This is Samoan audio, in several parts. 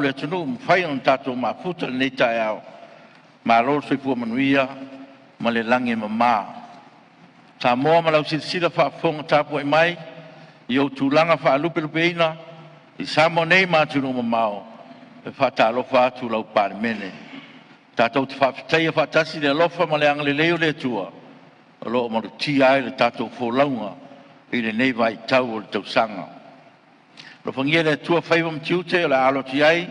le atunuu ua mafai ona tatou mafuta i lenei taeao, malo le soifua manuia ma le lagi e mama. Samoa ma lau silasila faafofoga tapuai mai i ou tulaga faalupelupeina i Samoa nei ma atunuu e mamao, e faatalofa atu lau Palemene. Tatou te faafetaia faatasi le alofa ma le agalelei o le Atua o lo o malutia ai le tatou folauga i lenei vaitau o le tausaga. Alofagia e le Atua faiva ma tiute o le a alo atu i ai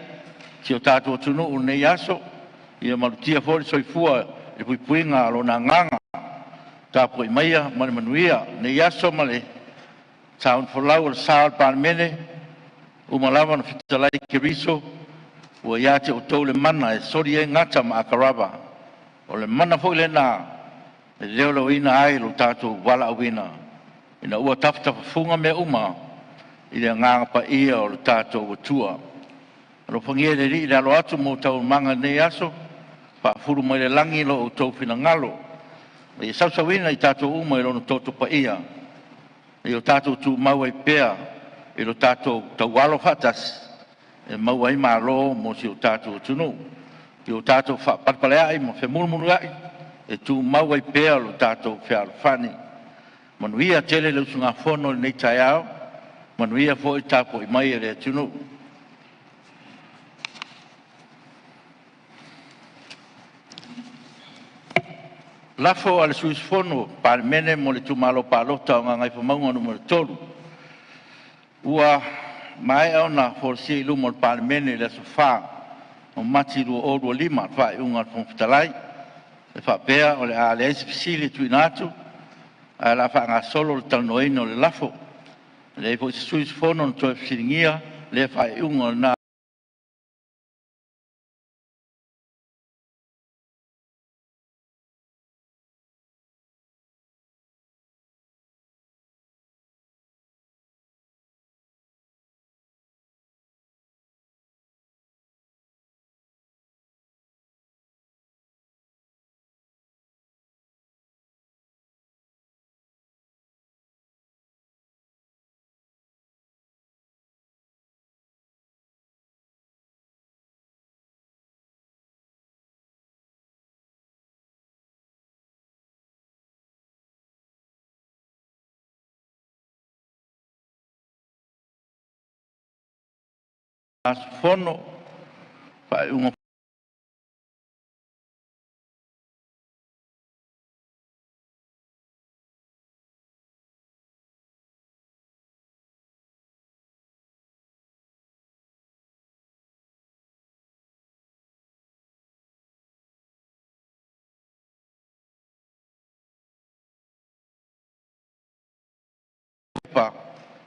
si o tatou atunuu i lenei aso, ia malutia foi le soifua i le puipuiga a Lona Agaga. Tapuai maia ma le manuia. I lenei aso ma le saunifolau o le sa o le Palemene, ua uma lava ona fetalai Keriso ua ia te outou le mana e soli ai gata ma atarava, o le mana foi lena e leoleoina ai lo tatou valaauina ina ua tafatafafuga mea uma i le Agaga Paia o lo tatou Atua. Alofagia e le Alii le alo atu mo taualumaga i lenei aso, faafulu mai le lagi lo outou finagalo ma ia sausuina i tatou uma i Lona toto paia, ina ia tatou tumau ai pea i lo tatou taualo faatasi e maua ai malo mo si o tatou atunuu. Ia o tatou faapalepaleai ma femuluuluiai e tumau ai pea lo tatou fealofani. Manuia tele le usugafono i lenei taeao, manuia foi le tapuai mai a le atunuu. Lafo a le Sui Usufono o le Palemene mo le Itumalo Palota o Gagaifomauga Nu.3. Ua maea ona folasia i luma o le Palemene i le aso 4 o Mati 2025 le faaiuga a le Fofoga Fetalai e faapea, o le a leai se Fesili e tuuina atu ae o le a faagasolo le talanoaina o le lafo. E leai foi se sui usufono na toe fesiligia lea faaiuga o lena usufono, faaiuga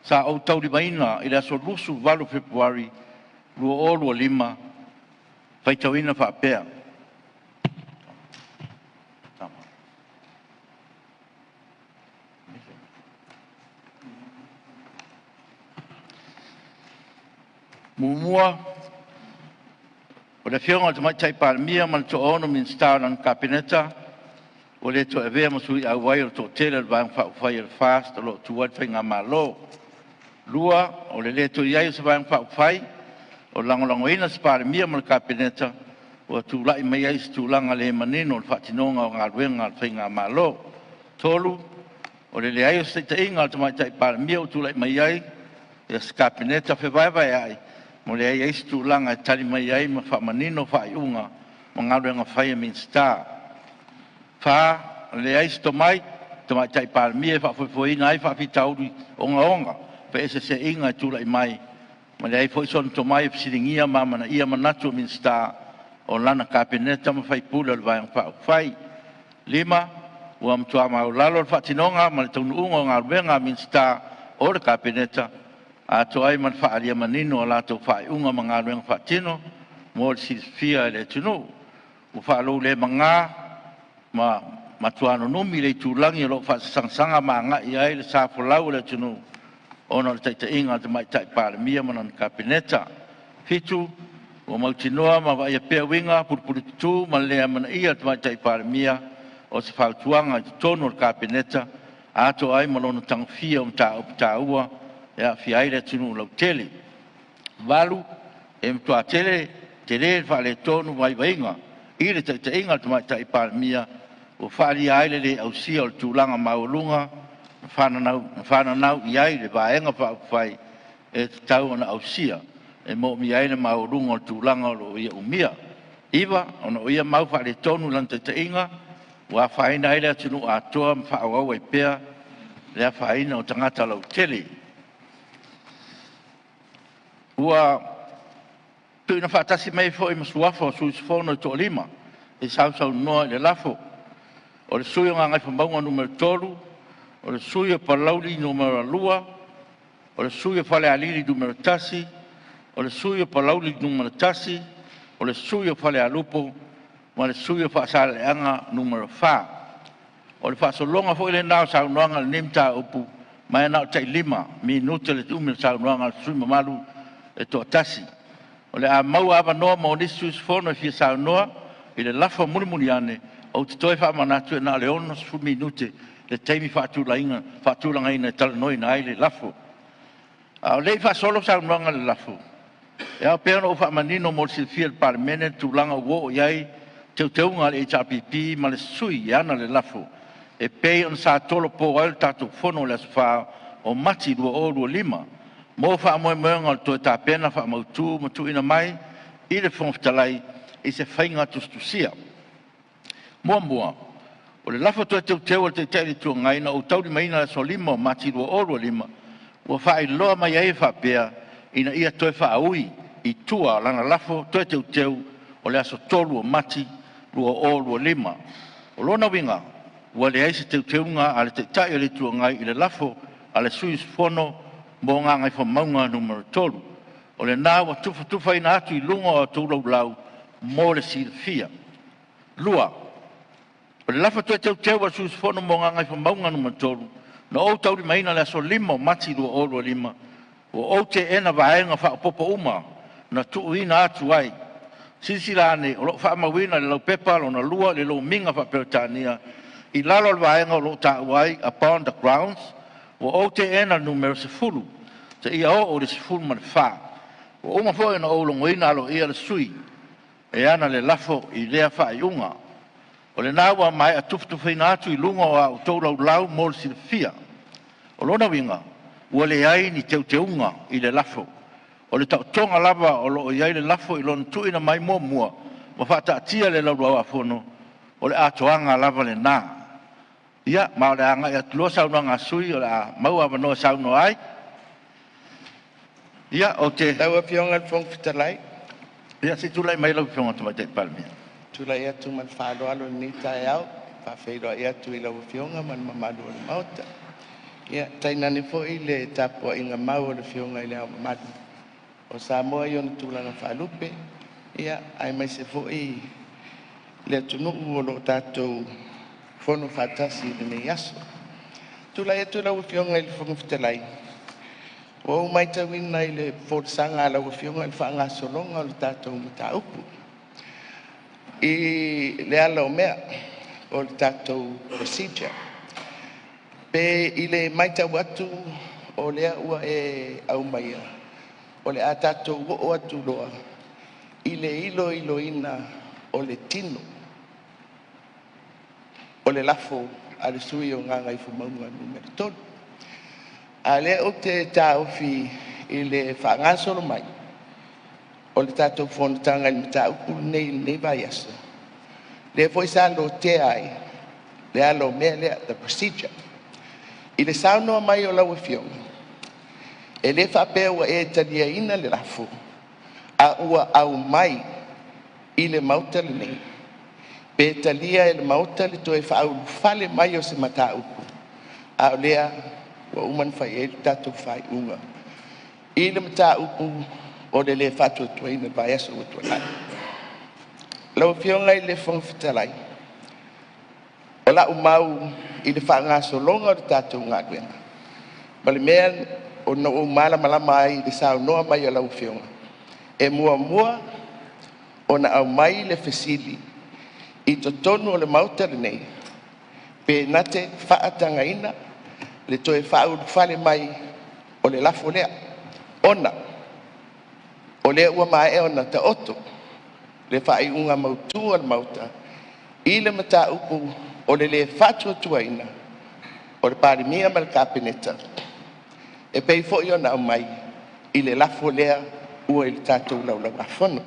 sa ou taulimaina i le aso 28 o Fepuari 2025, faitauina faapea, Muamua, o le Afioga i le Tamaitai Palemia ma le toaono Minisita o lana Kapeneta ua le toe avea ma sui auai o le toatele o le Vaega Faaupufai a le FAST o lo o tu ai le Faigamalo. Lua, o le le toe i ai o se Vaega Faaupufai o lagolagoina se Palemia ma le Kapeneta, ua tulai mai ai se tulaga le manino o le faatinoga o galuega a le Faigamalo. Tolu, o le leai o se taitaiga a le Tamaitai Palemia ua tulai mai ai se Kapeneta fevaevaea'i ma ua leai ai se tulaga e tali mai ai ma faamanino faaiuga ma galuega fai a Minisita. Fa, o le leai o se tomai o le Tamaitai Palemia e faafoefoeina ai faafitauli ogaoga o feeseeseaiga e tulai mai, ma e leai foi sona tomai e fesiligia ma amanaia manatu o Minisita o lana Kapeneta ma faipule o le Vaega Faaupufai. Lima, ua matua maualalo le faatinoga ma le taunuuga o galuega a Minisita o le Kapeneta, atoa ai ma le faaalia manino o a latou faaiuga ma galuega faatino mo le silafia e le atunuu. Ua faaloulemaga ma matua nunumi le itulagi o lo o faasagasagaga ma agai i ai le sa folau o le atunuu ona o le taitaiga a le Tamaitai Palemia ma lana Kapeneta. 7. Ua mautinoa ma vaaia pea uiga pulepuletutu ma le le amanaia e le Tamaitai Palemia o se fautuaga i totonu o le Kapeneta, atoa ai ma lona tagofia o mataupu taua e aafia ai le atunuu lautele. 8. E matua tele le faaletonu o vaivaiga i le taitaiga a le Tamaitai Palemia ua faaalia ai le le ausia o le tulaga maualuga na fananau i ai le Vaega Faaupufai e tatau ona ausia e moomia ai le maualuga o le tulaga o lo o ia umia. 9. Ona o ia mau faaletonu i lana taitaiga ua afaina ai le atunuu atoa ma faaauau ai pea le afaina o tagata lautele. Ua tuuina faatasi mai ai foi ma suafa o sui usufono e toalima e sausaunoa i le lafo. O le sui usufono o Gagaifomauga Nu.3, o le sui usufono o Palauli 2, o le sui usufono o Falealili 1, o le sui usufono o Palauli 1, o le sui usufono o Falealupo ma le sui usufono o Faasaleleaga 4. O le faasologa foi lena o saunoaga i lenei mataupu, ma e na o le tai 5 minute le umi o le saunoaga a le sui usufono mamalu e toatasi. O le a maua avanoa mo nisi sui usufono e fia saunoa i le lafo mulimuli ane. Ou te toe faamanatu, e na o le 60 minute le taimi faatulagaina e talanoaina ai le lafo. A o le i faasolo saunoaga i le lafo, e ao pea ona ou faamanino mo le silafia e le Palemene le tulaga ua oo i ai Teuteuga a le HRPP ma le sui e ana le lafo e pei ona sa tolopo ai le tatou Fono i le aso 4 o Mati 2025 mo faamoemoega o le toe tapena faamautu ma tuuina mai i le Fofoga Fetalai i se faiga tusitusia. Muamua, o le Lafo Toe Teuteu a le Taitai o le Itu Agai na ou taulimaina i le aso 5 o Mati 2025, ua faailoa mai ai e faapea, ina ia toe faaui i tua lana Lafo Toe Teuteu o le aso 3 o Mati 2025. O lona uiga, ua leai se Teuteuga a le Taitai o le Itu Agai i le lafo a le sui usufono mo Gagaifomauga Nu.3. O lena ua tufatufaina atu i luga o a outou Laulau mo le silafia. Lua, o le Lafo Toe Teuteu a le sui usufono mo Gagaifomauga Nu.3, na ou taulimaina i le aso 5 o Mati 2025, ua ou teena vaega faaopoopo uma na tuuina atu ai. Silasila ane o lo o faamauina i le Laupepa Lona Lua i le Lomiga faa-Peretania i lalo o le vaega o lo o taua ai “Upon the grounds”. Ua ou teena le numera 10 seia oo i le 14. Ua uma foi ona ou logoina aloaia le sui e ana le lafo i lea faaiuga. O lena ua maea tufatufaina atu i luga o a outou Laulau mo le silafia. O lona uiga, ua leai ni Teuteuga i le lafo. O le taotoga lava o lo o i ai le lafo i lona tuuina mai muamua ma faataatia i le Laulau-a-Fono, o le atoaga lava lena. Ia, ma o le a agai atu loa saunoaga a sui usufono o le a maua avanoa e saunoa ai. Ia, ou te... Lau Afioga i le Fofoga Fetalai. Ia, se i tulai mai lau Afioga i le Tamaitai Palemia. Ou te tulai atu ma le faaaloalo i lenei taeao e faafeiloai atu i lau Afioga ma le mamalu o le Maota, ia tainane foi le tapuaiga mau a le Afioga i Le Ao Mamalu o Samoa i ona tulaga faalupe, ia aemaise foi le atunuu o lo o tatou fono faatasi i lenei aso. E tulai atu lau Afioga i le Fofoga Fetalai, ua ou matauina i le folasaga a lau Afioga i le faagasologa o le tatou mataupu i le ala o mea o le tatou procedure. Pe i le matau atu o lea ua e aumaia, o le a tatou oo atu loa i le iloiloina o le tino o le lafo a le sui usufono o Gagaifomauga 3. A o lea ou te taofi i le faagasolo mai o le tatou fonotaga i le mataupu lenei i lenei vaiaso, lea foi sa lotea ai le ala o mea lea, the procedure. I le saunoa mai o lau Afioga, e le faapea ua e taliaina le lafo, a ua aumai i le Maota lenei pe talia e le Maota le toe faaulufale mai o se mataupu, a o lea ua uma ona fai i ai le tatou faaiuga i le mataupu o le le faatuatuaina i le vaiaso ua tuanai. Lau Afioga i le Fofoga Fetalai, o lau mau i le faagasologa o le tatou galuega ma le mea na ou malamalama ai i le saunoa mai a lau Afioga, e muamua ona aumai le fesili i totonu o le Maota lenei, pe na te faatagaina le toe faaulufale mai o le lafo lea, ona O lea ua maea ona taoto le faaiuga mautu a le Maota i le mataupu o le lē faatuatuaina o le Palemia ma le Kapeneta e pei foi ona aumai i le lafo lea ua i le tatou Laulau a Fono.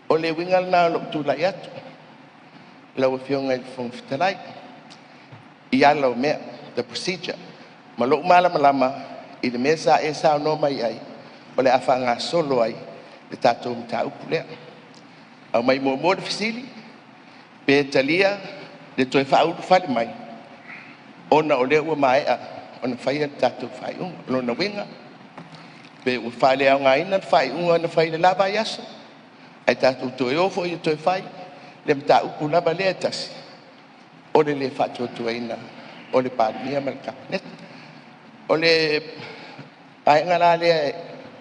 O le uiga lena o lou tulai atu lau Afioga i le Fofoga Fetalai i ala o mea, the procedure, ma lou malamalama i le mea sa e saunoa mai ai o le a faagasolo ai le tatou mataupu lea. Aumai muamua le fesili pe talia le toe faaulufale mai ona o lea ua maea ona faia le tatou faaiuga. O lona uiga pe ua faaleaogaina le faaiuga na fai i le la vaiaso ae tatou toe o foi e toe fai le mataupu lava lea e tasi, o le le faatuatuaina o le Palemia ma le Kapeneta. O le vaega la lea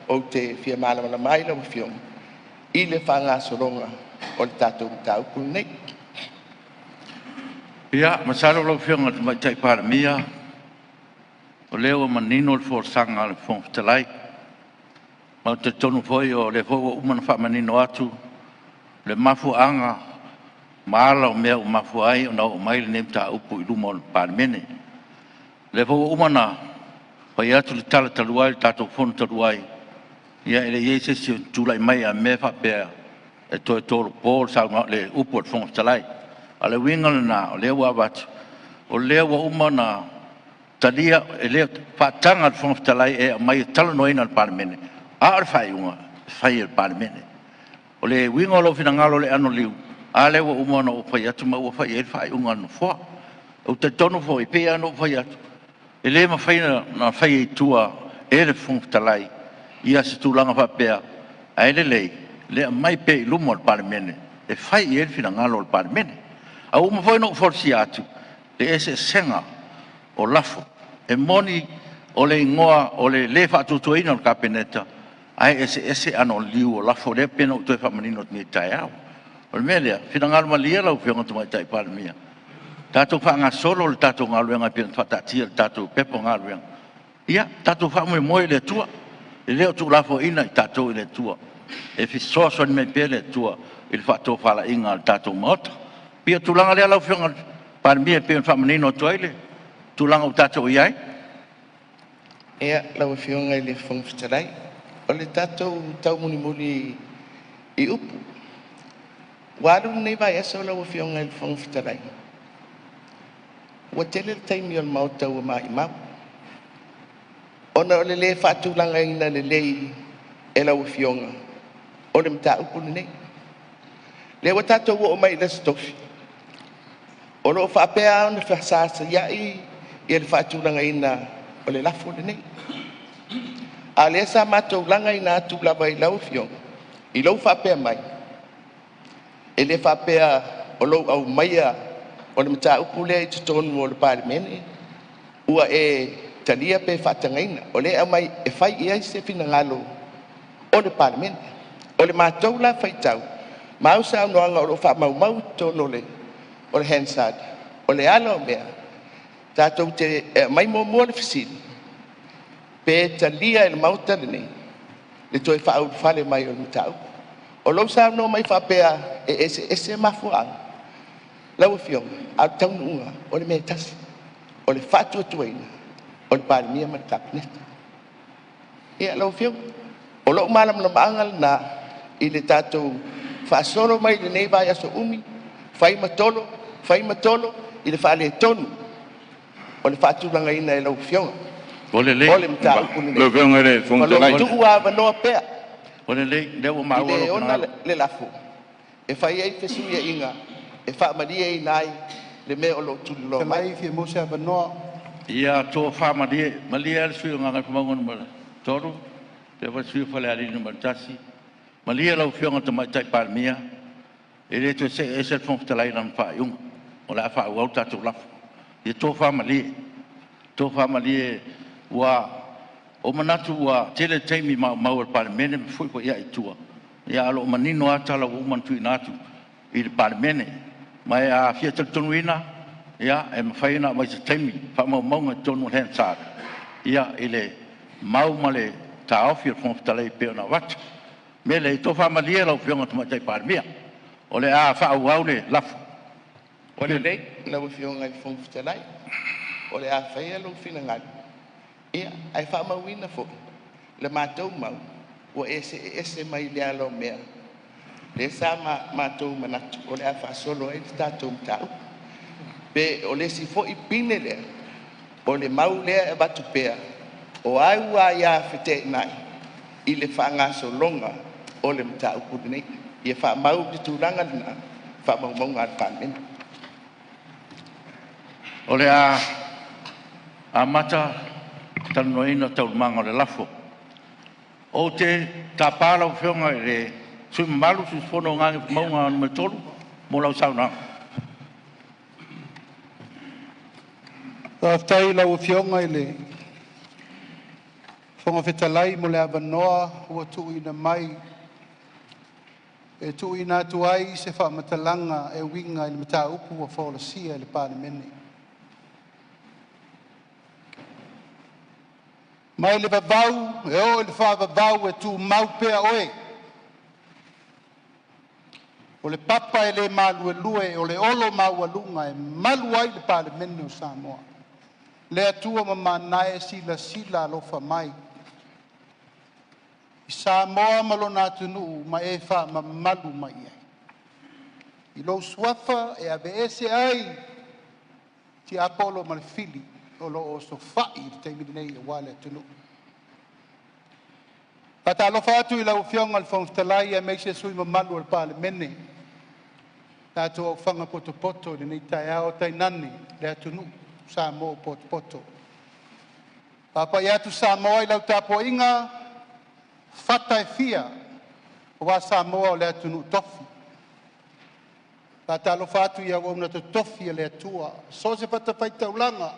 ou te fia malamalama ai lau Afioga i le faagasologa o le tatou mataupu lenei. Ia, masalo lau Afioga i le Tamaitai Palemia o lea ua manino le folasaga a le Fofoga Fetalai. Ma ou te talitonu foi o lea foi ua uma ona faamanino atu le mafuaaga ma ala o mea ua mafua ai ona oo mai lenei mataupu i luma o le Palemene. O lea foi ua uma ona fai atu le tala talu ai i le tatou Fono talu ai, ia e le i i ai se isi o tulai mai e mea faapea e toe tolopo le upu a le Fofoga Fetalai. A o le uiga lena o lea ua avatu, o lea ua uma ona talia, e faataga e le Fofoga Fetalai e aumai e talanoaina e le Palemene, a o le faaiuga e fai e le Palemene. O le uiga o lou finagalo i le anoliu, a lea ua uma ona ou fai atu ma ua fai i ai le faaiuga a le Nofoa. Ou te talitonu foi, e pei lava ona ou fai atu, e le mafai ona faia i tua e le Fofoga Fetalai se tulaga faapea, ae lelei le aumai pea i luma o le Palemene e fai i ai le finagalo o le Palemene. Ae ua uma foi ona ou folasia atu le eseesega o lafo. E moni o le igoa o le lē faatuatuaina o le Kapeneta, ae eseese anoliu o lafo lea e pei ona ou toe faamanino atu nei i le taeao. O le mea lea, finagalo malie lau Afioga i le Tamaitai Palemia, tatou faagasolo le tatou galuega e pei ona faataatia i le tatou Pepa o Galuega. Ia tatou faamoemoe i le Atua, e le o tuulafoaiina i tatou e le Atua, e fesoasoani mai pea le Atua i le faatofalaiga a le tatou Maota. E pei o le tulaga lea lau Afioga i le Palemia e pei ona faamanino atu ai le tulaga ua tatou i ai. Ia, lau Afioga i le Fofoga Fetalai, o le tatou taumulimuli i upu, ua alu lenei vaiaso lau Afioga i le Fofoga Fetalai, ua tele le taimi o le Maota ua maumau ona o le le faatulagaina lelei e lau Afioga o le mataupu lenei. Lea ua tatou oo mai i le Aso Tofi, o lo o faapea lava ona fesaasaiai le faatulagaina o le lafo lenei. A o lea sa matou lagaina atu lava i lau Afioga i lou faapea mai, e le faapea o lou aumaia o le mataupu lea i totonu o le Palemene ua e talia pe faatagaina. O lea e aumai e fai i ai se finagalo o le Palemene. O le matou la faitau ma au saunoaga o lo o faamaumau i totonu o le Hansard, o le ala o mea, tatou te e aumai muamua le fesili, pe talia e le Maota lenei le toe faaulufale mai o le mataupu. O lou saunoa mai faapea e eseese mafuaaga, lau Afioga, a o le taunuuga o le mea e tasi, o le faatuatuaina o le Palemia ma le Kapeneta. Ia lau Afioga, o lou malamalamaaga lena i le tatou faasolo mai lenei vaiaso umi, fai ma tolo, fai ma tolo i le faaletonu o le faatulagaina e lau Afioga Ua lelei. o le mataupu lenei. Lau Afioga i le Ma Fofoga o lo o Fetalai, tuu avanoa pea Ua lelei, o lea ua i maua le lou ona finagalo. le lafo e fai ai fesuiaiga e faamalieina ai le mea o lo o tuliloa mai. Fetalai, fia maua se avanoa. Ia tofa malie, malie lava le sui usufono mo Gagaifomauga Nu.3, faapea foi le sui usufono mo Falealili Nu.1. Malie lau Afioga i le Tamaitai Palemia, e le toe see ese le Fofoga Fetalai i lana faaiuga, o le a faaauau le tatou lafo. Ia tofa malie, tofa malie ua ou manatu ua tele taimi maumau e le Palemene ma fefoifoiai i tua, ae o lo o manino lava tala ua uma ona tuuina atu i le Palemene. Ma a fia talitonuina, ia, e mafai ona aumai i se taimi faamaumauga i totonu o le Hansard i le mau ma le taofi o le Fofoga Fetalai e pei ona avatu. O le mea lea, ia tofa malie lau Afioga i le Tamaitai Palemia, o le a faaauau le lafo. Ua lelei lau Afioga i le Fofoga Fetalai, o le a faia lou finagalo, ae faamauina foi le matou mau ua e see ese mai le ala o mea lea sa matou manatu o le a faasolo ai le tatou mataupu. Pe o le isi foi pine lea o le mau lea e avatu pea, o au aia feteenai i le faagasologa o le mataupu lenei. Ia faamau le tulaga lena i faamaumauga a le Palemene. O le a amata le talanoaina o Taualumaga o le lafo. Ou te tapa lau Afioga i le sui usufono mo Gagaifomauga 3 mo lau saunoaga. Faafetai i lau Afioga i le Fofoga Fetalai mo le avanoa ua tuuina mai e tuuina atu ai se faamatalaga e uiga i le mataupu ua folasia i le Palemene. Mai le vavau e oo i le faavavau, e tumau pea Oe, o le papa e le maluelue o le olo maualuga e malu ai le Palemene o Samoa. Le Atua mamana e, silasila alofa mai i Samoa ma lona atunuu ma e faamamalu mai i ai. I lou Suafa e aveese ai tiapolo ma le fili o lo o osofai i le taimi lenei aua le atunuu. E faatalofa atu i lau Afioga i le Fofoga Fetalai aemaise sui usufono mamalu o le Palemene, le tatou aofaga potopoto i lenei taeao, tainane le atunuu Samoa ua potopoto. E faapai atu Samoa i lau tapuaiga, fata e fia aua Samoa o le atunuu tofi. E faatalofa atu i auauna totofi a le Atua i so o se fatafaitaulaga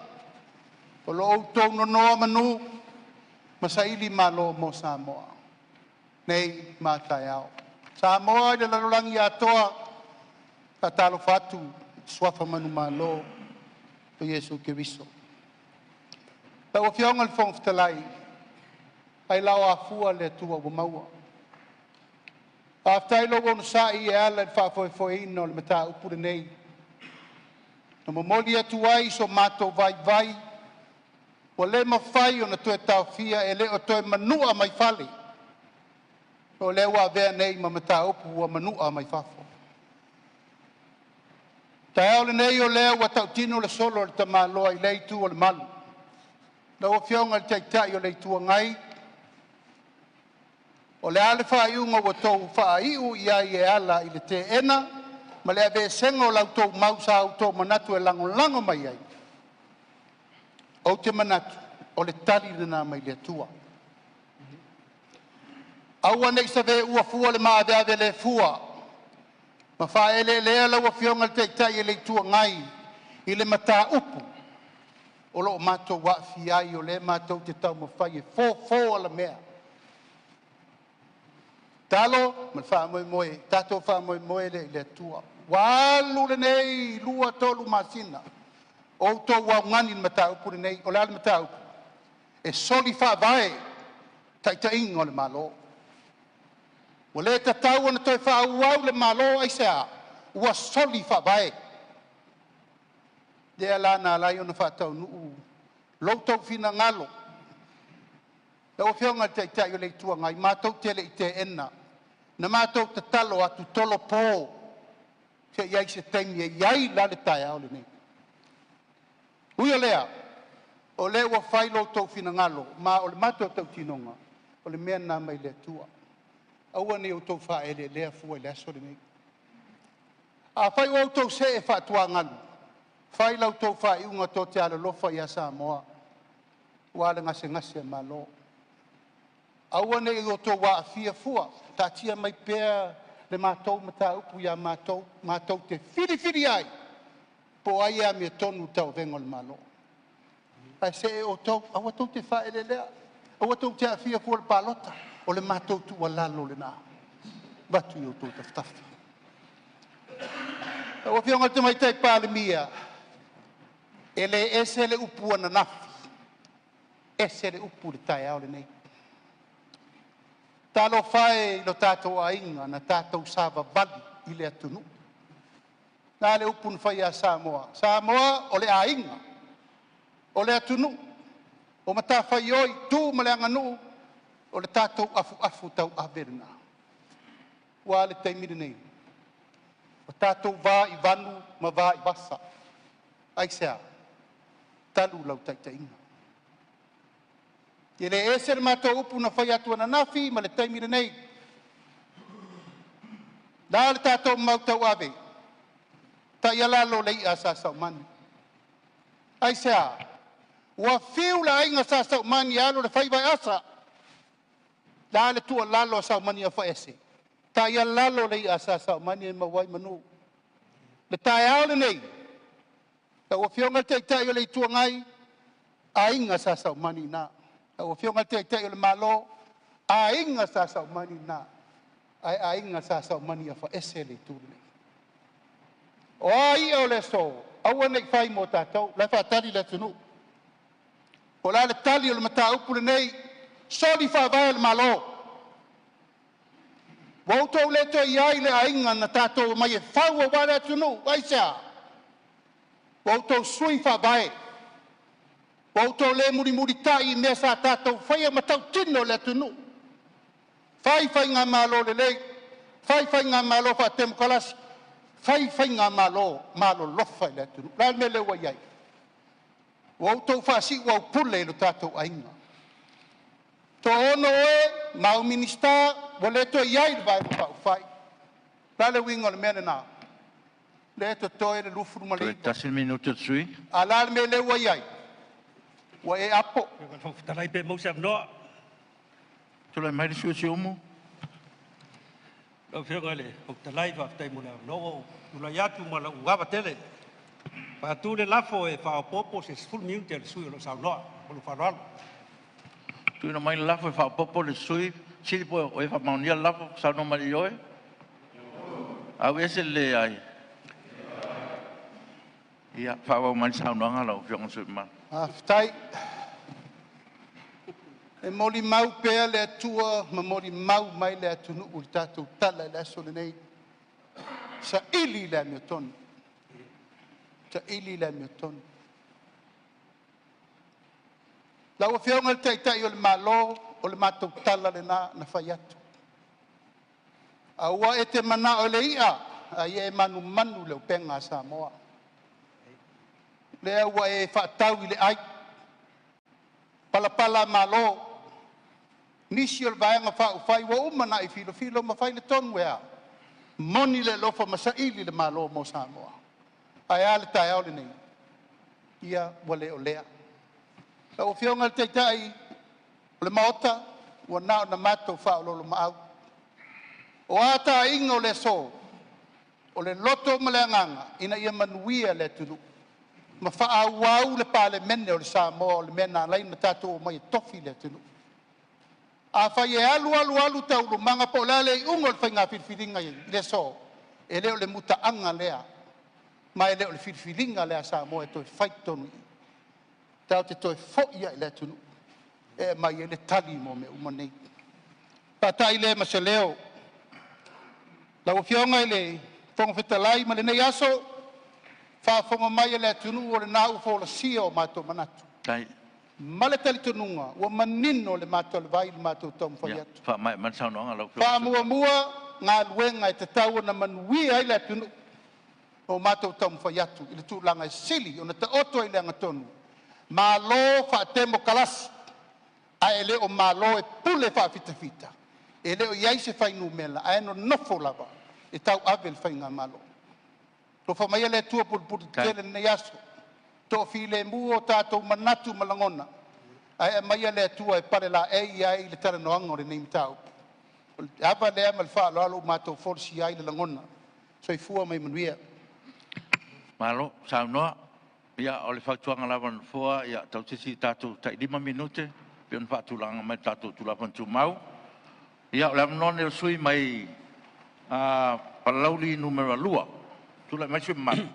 o lo o outou nonomanu ma sailimalo mo Samoa nei ma a taeao. Samoa i le lalolagi atoa, e faatalofa atu i suafa manumalo o Iesu Keriso. Lau Afioga i le Fofoga Fetalai, ailao afua le Atua ua maua. Faafetai i lou onosai e ala i le faafoefoeina o le mataupu lenei, na momoli atu ai so matou vaivai ua le mafai ona toe taofia, e le o toe manua mai fale, o lea ua avea nei ma mataupu ua manua mai fafo. O le taeao lenei o lea ua tautino le solo a le tamaloa i lea itu o le malu. Lau Afioga i le Taitai o le Itu Agai, o le a le faaiuga ua outou faaiu i ai e ala i le teena ma le aveeseina o la outou mau sa outou manatu e lagolago mai ai? Ou te manatu o le tali lena mai le Atua. Aua ne i saveua fua le maaveave le fua ma faaeleelea lau Afioga i le Taitai o le Itu Agai i le mataupu o lo o matou aafia ai, o lea matou te taumafai e fofo alamea. Tatalo ma le faamoemoe, tatou faamoemoe lea i le Atua. Ua alu lenei 2, 3 masina o outou augani i le mataupu lenei. O le a le mataupu? E soli faavae taitaiga o le Malo. Ua le tatau ona toe faaauau le Malo. Aisea? Ua soli faavae. Lea la na ala ai ona faataunuu lo outou finagalo. Lau Afioga i le Taitai o le Itu Agai, matou te le i teena, na matou tatalo atu, tolopo se i i ai se taimi e i ai la le taeao lenei. Ui o lea, o lea ua fai lo outou finagalo, ma o le matou tautinoga, o le mea lena mai le Atua. Aua ne i outou faaeleelea fua i le aso lenei. Afai ua outou see faatuagalu, fai la outou faaiuga tou te alolofa ia Samoa aua le gasegase a le Malo. Aua ne i outou aafia fua, taatia mai pea le matou mataupu ia matou, matou te filifili ai po o ai e amiotonu i le tauavega o le Malo. Ae see outou, aua tou te faaeleelea, aua tou te aafia fua i le palota. O le matou tuualalo lena e avatu i outou tafatafa. Lau Afioga i le Tamaitai Palemia, e le ese le upu ananafi, ese le upu i le taeao lenei. Talofa e i lo tatou aiga na tatou savavali i le atunuu. O le a le upu na fai ia Samoa? Samoa o le aiga, o le atunuu, o matafaioi, tu ma le aganuu, o le tatou afuafu tauave lena. Ua a le taimi lenei? Ua tatou va i vanu ma va i vasa. Aisea? Talu lau taitaiga. E le ese le matou upu na fai atu ananafi ma le taimi lenei. O le a le tatou mau tauave? Taialalo le ia a Sa Saumani. Aisea? Ua fiu le aiga Sa Saumani e alu i le faiva e asa. O le a le tuualalo a Saumani afaese? Taialalo le ia a Sa Saumani e maua ai manu. O le taeao lenei, lau Afioga i le Taitai o le Itu Agai, aiga Sa Saumani i ina. Lau Afioga i le Taitai o le Malo, aiga Sa Saumani i ina, ae aiga Sa Saumani afaese le itu lenei. O a ia o le aso, aua ne i fai mo tatou, o la e faatali le atunuu. Po o le a le tali o le mataupu lenei, soli faavae o le Malo. Ua outou le toe i ai le aiga na tatou omai e fau aua le atunuu. Aisea? Ua outou sui faavae, ua outou le mulimulitai i mea sa tatou faia ma tautino le atunuu. Fai faigamalo lelei, fai faigamalo faatemokarasi, fai faigamalo malolofa i le atunuu. O le a le mea lea ua i ai? Ua outou faasiuaupule i lo tatou aiga. Toaono oe ma au Minisita ua le toe i ai le Vaega Faaupufai. O le a le uiga o le mea lena? Lea e totoe le Toe 29. tasi le minute o le sui. A o le a le mea lea ua i ai? Ua e apo. Fetalai pe maua se avanoa. Tulai mai le sui usufono o Siumu. Lau Afioga i le Fofoga Fetalai, faafetai mo le avanoa. Ua ou tulai atu ma lou ava tele e faatu le lafo, E faaopoopo se 10 minute a le sui usufono o lo o saunoa. Ma lou faaaloalo. Tuuina mai le lafo e faaopoopo le sui usufono. Po o e faamaonia le lafo, saunoa mai i le ioe. Auese le leai. Ia faaauau mai le saunoaga lau Afioga i le sui usufono mamalu. Faafetai. E molimau pea le Atua ma molimau mai le atunuu i le tatou tala i le aso lenei, saili le amiotonu, saili le amiotonu. Lau Afioga i le Taitai o le Malo, o le matou tala lena na fai atu, aua e te manao i le i'a a ia e manumanu i le upega a Samoa. Lea ua e faatau i le ai, palapala malo, nisi o le Vaega Faaupufai ua uma ona e filofilo ma fai le tonu e a? Moni le alofa ma saili le Malo mo Samoa. Ae a le taeao lenei? Ia ua le o lea. Lau Afioga i le Taitai o le Maota, ua na ona matou faaoloolomaau. O a taiga o le aso, o le loto ma le agaga ina ia manuia le atunuu ma faaauau le Palemene o le Samoa, o le mea na ala ai ona tatou omai e tofi le atunuu. Afai e alu alu alu taualumaga po o le a le iuga o le faiga filifiliga i le aso, e le o le mutaaga lea ma e le o le filifiliga lea a Samoa e toe fai i totonu i i. Tatou te toe foi lava i le atunuu e aumai ai le tali mo mea uma nei. Faata'i lea ma se leo lau Afioga i le Fofoga Fetalai ma lenei aso, faafofoga mai a le atunuu, o lena ua folasia o matou manatu ma le talitonuga ua manino le mata o le vai i le matou taumafai atu. Faamaea mai le saunoaga lau Afioga i le sui Faamuamua galuega e tatau ona manuia ai le atunuu ma o matou taumafai atu i le tulaga e sili ona taoto ai i le agatonu, malo faatemokarasi ae le o malo e pule faafitafita, e le o i ai se fuainumera ae nonofo lava e tauave le faigamalo. Alofa maia le Atua pulepuletetele i lenei aso, toafilemu o tatou manatu ma lagona, ae aumaia le Atua e palelaei ai le talanoaga o lenei mataupu. O le ava lea ma le faaaloalo ua matou folasia ai le lagona. Soifua ma ia manuia. Malo saunoa. Ia o le fautuaga lava a le Nofoa, ia tausisi i tatou tai 5 minute pei ona faatulaga mai i le tatou Tulafono Tumau. Ia o le avanoa lenei o le sui usufono mai Palauli 2. Tulai mai le sui usufono mamalu.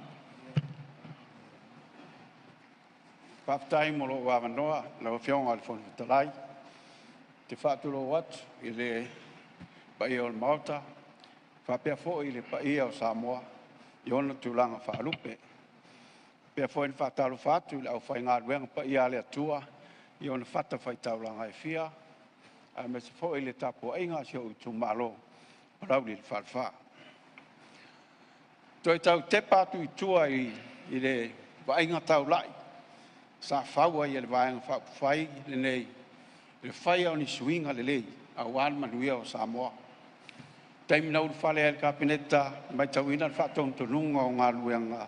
Faafetai mo lou avanoa lau Afioga i le Fofoga Fetalai. Ou te faatulou atu i le Paia o le Maota, faapea foi le paia o Samoa i ona tulaga faalupe. E faapea foi ona faatalofa atu i le aufaigaluega paia a le Atua i ona fatafaitaulaga e fia, aemaise foi le tapuaiga a si ou itumalo o Palauli le Falefa. Toe tau tepa atu i tua i le vaaiga taulai sa fau ai e le Vaega Faaupufai lenei, i le faia o ni suiga lelei aua le manuia o Samoa. I le taimi na ulufale ai i le Kapeneta, matauina le faatonutonuga o galuega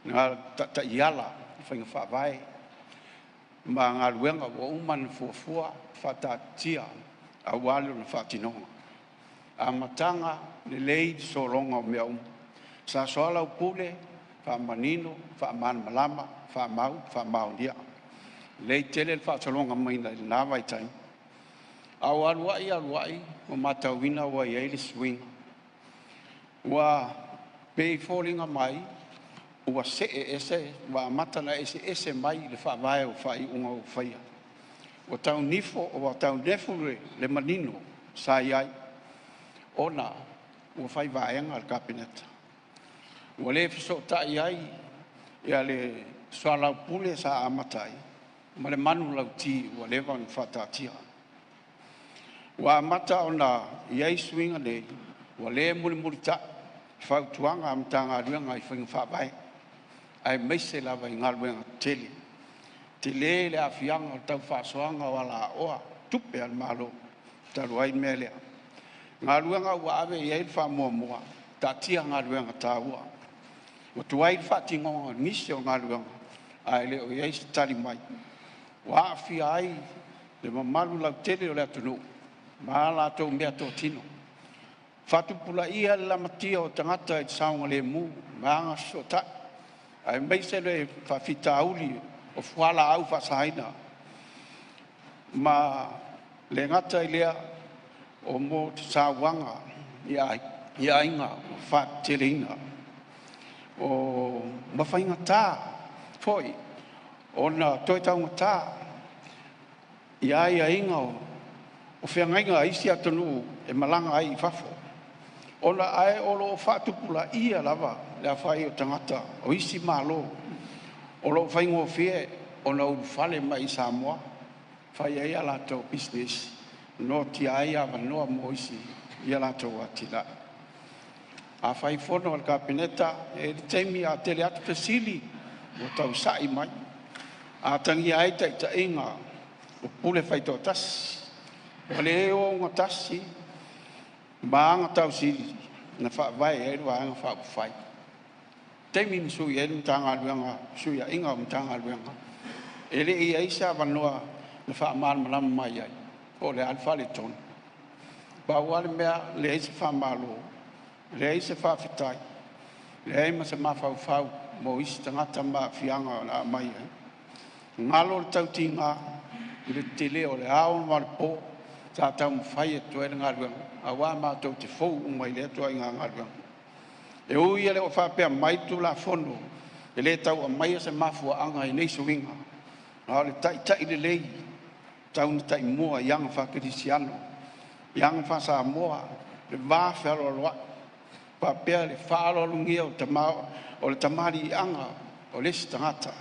na taiala faiga faavae ma galuega ua uma ona fuafua ma faataatitia aua lona faatinoga. Amataga lelei le sologa o mea uma. Sa soalaupule, faamanino, faamalamalama, faamau, faamaonia. Lelei tele le faasologa mai i lena vaitaimi, a ua alu ai alu ai ua matauina ua i ai le suiga. Ua pei e foliga mai ua see ese ua amata ona eseese mai le faavae o faaiuga ua faia. Ua tau nifo ua tau nefu le manino sa i ai ona ua fai vaega le Kapeneta. Ua le fesootai ai ia le soalaupule sa amata ai ma le manulauti ua leva ona faataatia. Ua amata ona i ai suiga nei, ua le mulimulitai fautuaga a Matagaluega i faiga faavae aemaise lava i galuega tetele. Tele le aafiaga o le tau faasoaga o alaoa tupe a le Malo talu ai mea lea. Galuega ua ave i ai le faamuamua, taatia galuega taua ua tuai le faatinoga o nisi o galuega ae le o i ai se tali mai ua aafia ai le mamalu lautele o le atunuu ma a latou meatotino. Faatupulaia le lamatia o tagata i le saogalemu ma agafesootai aemaise le faafitauli o fualaau faasaina, ma le gata i lea o mo sauaga i aiga ua faateteleina. O ma faigata foi ona toe taugata ia aiaiga o feagaiga a isi atunuu e malaga ai i fafo, ona ae o lo o faatupulaia lava le aofai o tagata o isi Malo o lo o faigofie ona ulufale mai i Samoa, fai ai a latou pisinisi, noatia ai avanoa mo isi ia latou atinae. A fai fono a le Kapeneta, e i ai le taimi a tele atu fesili ua tau sa'i mai, atagia ai taitaiga o pule faitoatasi. Ua le ogatasi ma aga tausili na faavae ai le Vaega Faaupufai. Taimi na sui ai le Matagaluega, fesuiaiga o Matagaluega, e le i i ai se avanoa na faamalamalama mai ai po o le a le faaletonu. Pau lava le mea, leai se faamalo, leai se faafetai, leai ma se mafaufau mo isi tagata ma aafiaga o le a aumai ai. Galo le tautiga i le tele o le ao ma le po sa taumafai atu ai le galuega, aua matou te fou uma i lea ituaiga galuega. E ui e le o faapea mai le Tulafono e le tau aumaia se mafuaaga i nei suiga, a o le taitai lelei e tatau ona taimua i aga faakerisiano, i aga faasamoa, le va fealoaloai faapea le faaaloalogia o le tamaliiaga o le isi tagata.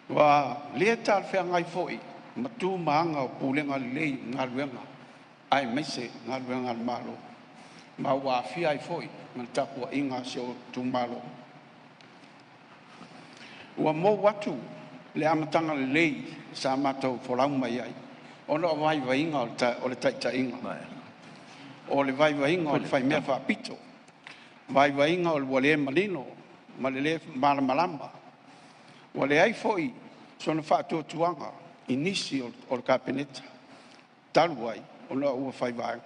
Ua le talafeagai foi ma tu ma aga o pulega lelei o galuega aemaise galuega a le Malo, ma ua aafia ai foi ma le tapuaiga a si ou itumalo. Ua mou atu le amataga lelei sa matou folau mai ai, ona o vaivaiga o le taitaiga, o le vaivaiga o le faimea faapito, vaivaiga ua le manino ma le le malamalama. Ua leai foi sona faatuatuaga i nisi o le Kapeneta talu ai ona ua fai vaega.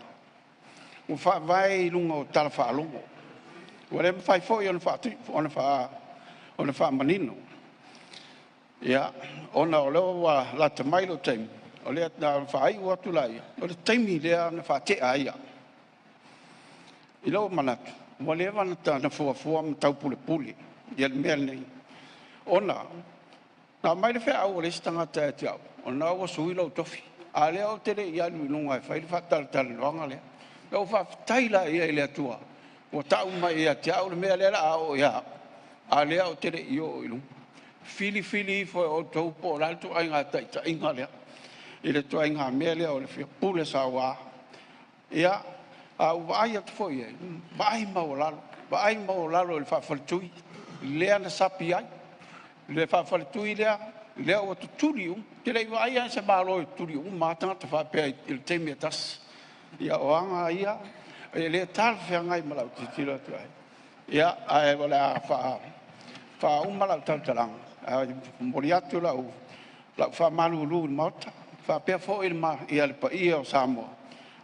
Ua faavae i luga o tala faalogo ua le mafai foi ona faamanino. Ia, ona o lea ua lata mai lou taimi, o lea na ona faaiu atu laia, o le taimi lea na faatea ai au. I lou manatu, ua leva ona fuafua ma taupulepule ia le mea lenei, ona na aumai le feau a le isi tagata ia te au, o lena ua sui lou tofi. A o lea ou te le i alu i luga e fai le faatalatalanoaga lea. Ou faafetai laia i le Atua ua tau mai ia te au le mea lea o le a oo ia au, a o lea ou te le i oo i luga. Filifili ifo e outou po o le a le ituaiga taitaiga lea, i le ituaiga mea lea o le fia pule saua. Ia, a ou vaai atu foi i ai, vaai maualalo, vaai maualalo i le faafaletui lea na sapi ai, le faafaletui lea, lea ua tutuli uma. Ou te le i vaaia se Malo e tutuli uma lava tagata faapea i le taimi e tasi. Ia, o aga ia e le talafeagai ma lau tilotilo atu ai. Ia, ae o le a faauma lau tautalaga, ae momoli atu lau faamalulu i le Maota, faapea foi le paia o Samoa,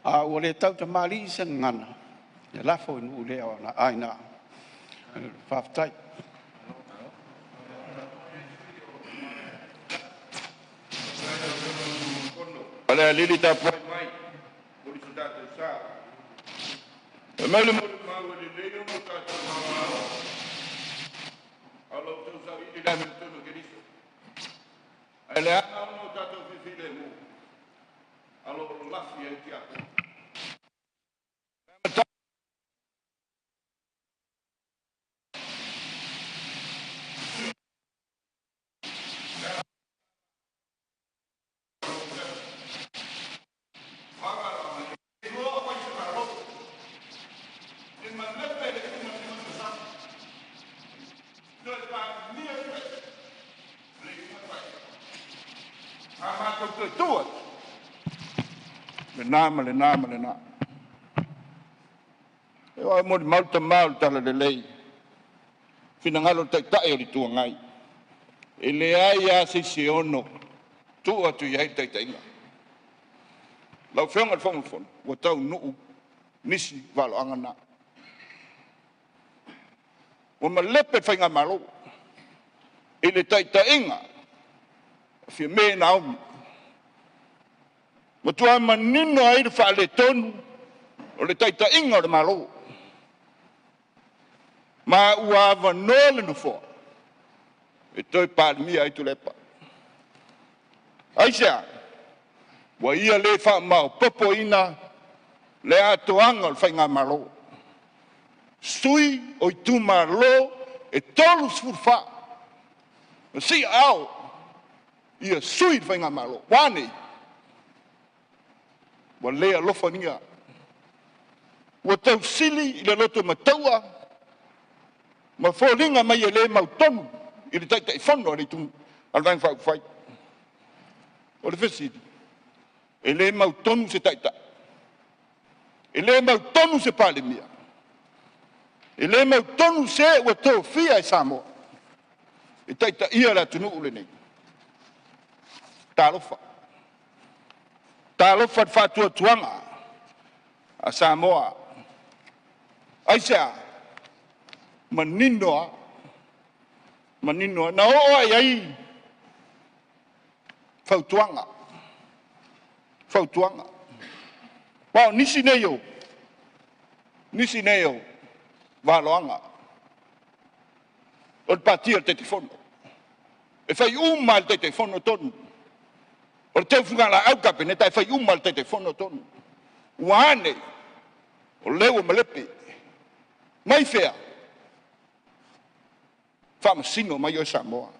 a ua le tautamalii se gagana, ia lafo i nuu le aina. Faafetai. Falealili tapuai mai momoli so tatou sa. Fai mai le molimau, e lelei ona tatou maumau, a o lo outou saili i le amiotonu a Keriso. Ae leaga ona o tatou fifilemu, a o lo o lafi ai le tiakono. Lena ma lena ma lena. E oa molimau le tama o le Talalelei, finagalo o le Taitai o le Itu Agai. E leai lava se isi e ono tuu atu i ai le taitaiga. Lau Afioga i le Fofoga Fetalai, ua taunuu nisi valoaga na. Ua malepe le faigamalo i le taitaiga o Fiame Naomi. Matua manino ai le faaletonu o le taitaiga o le Malo, ma ua avanoa le Nofoa e toe Palemia ai Tuilaepa. Aisea? Ua ia le faamaopoopoina le atoaga o le faigamalo. Sui o itumalo e 34 na siaao ia sui le faigamalo. Ua a nei? Ua le alofagia, ua tausili i le loto mataua ma foliga mai e le mautonu i le Taitaifono a le Vaega Faaupufai. O le fesili, e le mautonu se Taitai? E le mautonu se Palemia? E le mautonu se ua tofia e Samoa e taitaia le atunuu lenei? Talofa. Talofa i le faatuatuaga a Samoa. Aisea? Manino lava, manino lava. Na oo lava i ai fautuaga, fautuaga. Aua o nisi nei o valoaga o le patia o le Taitaifono. E fai uma lava e le Taitaifono tonu. O le teufigalaau le Kapeneta e fai uma lava e le Taitaifono tonu. Ua a nei? O lea ua malepe. Mai fea? Faamasino mai oe Samoa.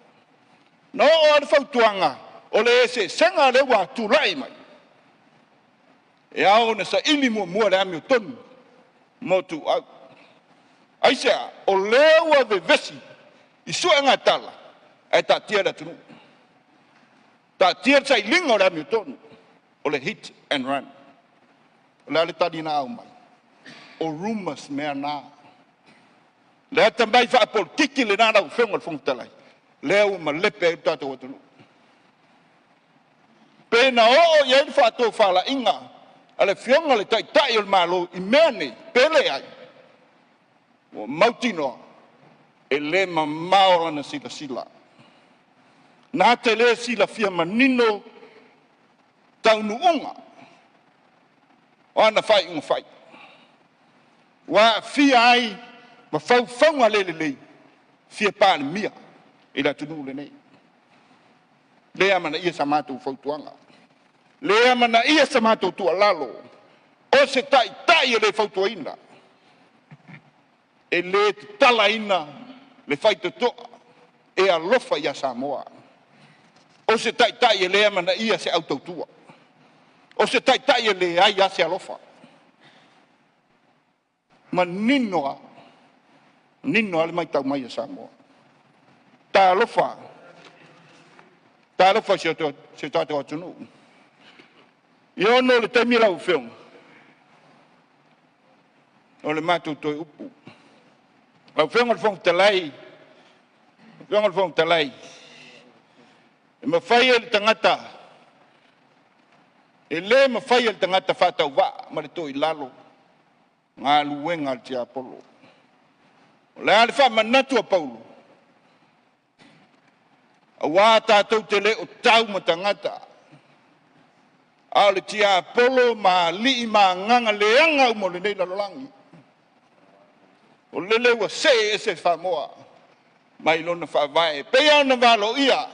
Na oo lava le fautuaga o le eseesega lea ua tulai mai, e ao ona saili muamua le amiotonu mo ituau. Aisea? O lea ua vevesi i suegatala ae taatia le atunuu. Taatia le sailiga o le amiotonu, o le hit and run. O le a le tali na aumai? O rumors mea na. Le atamai faapolitiki lena lau Afioga i le Fofoga Fetalai, lea ua malepe ai le tatou atunuu. Pe na oo i ai le faatofalaiga a le Afioga i le Taitai o le Malo i mea nei, pe leai, ua mautinoa e le mamao lana silasila. Na te le silafia manino taunuuga o ana faaiuga fai, ua aafia ai ma faufauga le lelei fia Palemia i le atunuu lenei. Le amanaia sa matou fautuaga. Le amanaia sa matou tuualalo, o se taitai e le fautuaina, e le tatalaina le faitotoa e alofa ia Samoa. O se taitai e le amanaia se au tautua. O se taitai e leai lava se alofa. Manino lava, manino lava le matau mai a Samoa. Talofa, talofa i si o tatou atunuu. Ia ona o le taimi lau Afioga, o le matou toe upu. Lau Afioga i le Fofoga Fetalai, lau Afioga i le Fofoga Fetalai, e mafai e le tagata, e le mafai e le tagata faatauvaa ma le toilalo galuega a le tiapolo. O le a le faamanatu a Paulo? Aua tatou te le o tau ma tagata, a o le tiapolo ma alii ma agaga leaga uma o lenei lalolagi. O lele ua see ese Samoa mai lona faavae, e pei ona valoia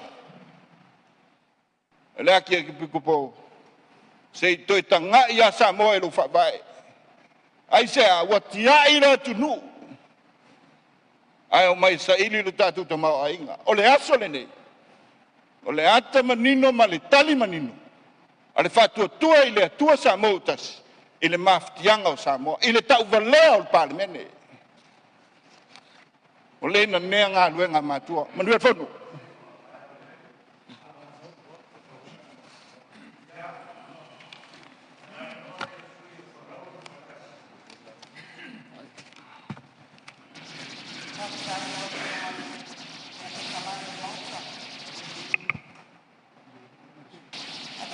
e le Akiepikopo, se i toe tagai ia Samoa i lou faavae. Aisea? Ua tiai le atunuu ae omai e saili lo tatou tamaoaiga. O le aso lenei, o le ata manino ma le tali manino a le Faatuatua i le Atua Samoa ua Tasi i le mafatiaga o Samoa, i le tauvalea o le Palemene. O le nanea galuega a matua. Manuia le fono.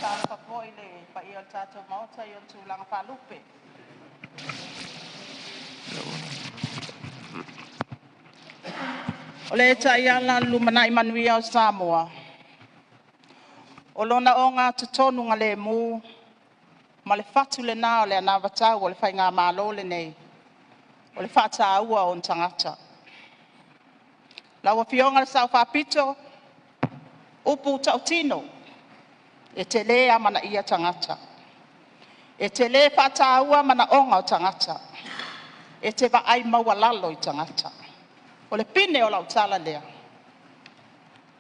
Faatalofa foi i le paia o le tatou Maota i ona tulaga faalupe. O le taiala o le lumanai manuia o Samoa, o lona ogatotonugalemu ma le fatu lena o le anavatau a le Faigamalo lenei, o le faataua o ona tagata. Lau Afioga i le Sao Faapito, upu tautino, e te le amanaia tagata. E te le faataua manaoga o tagata. E te vaai maualalo i tagata. O le pine o lau tala lea,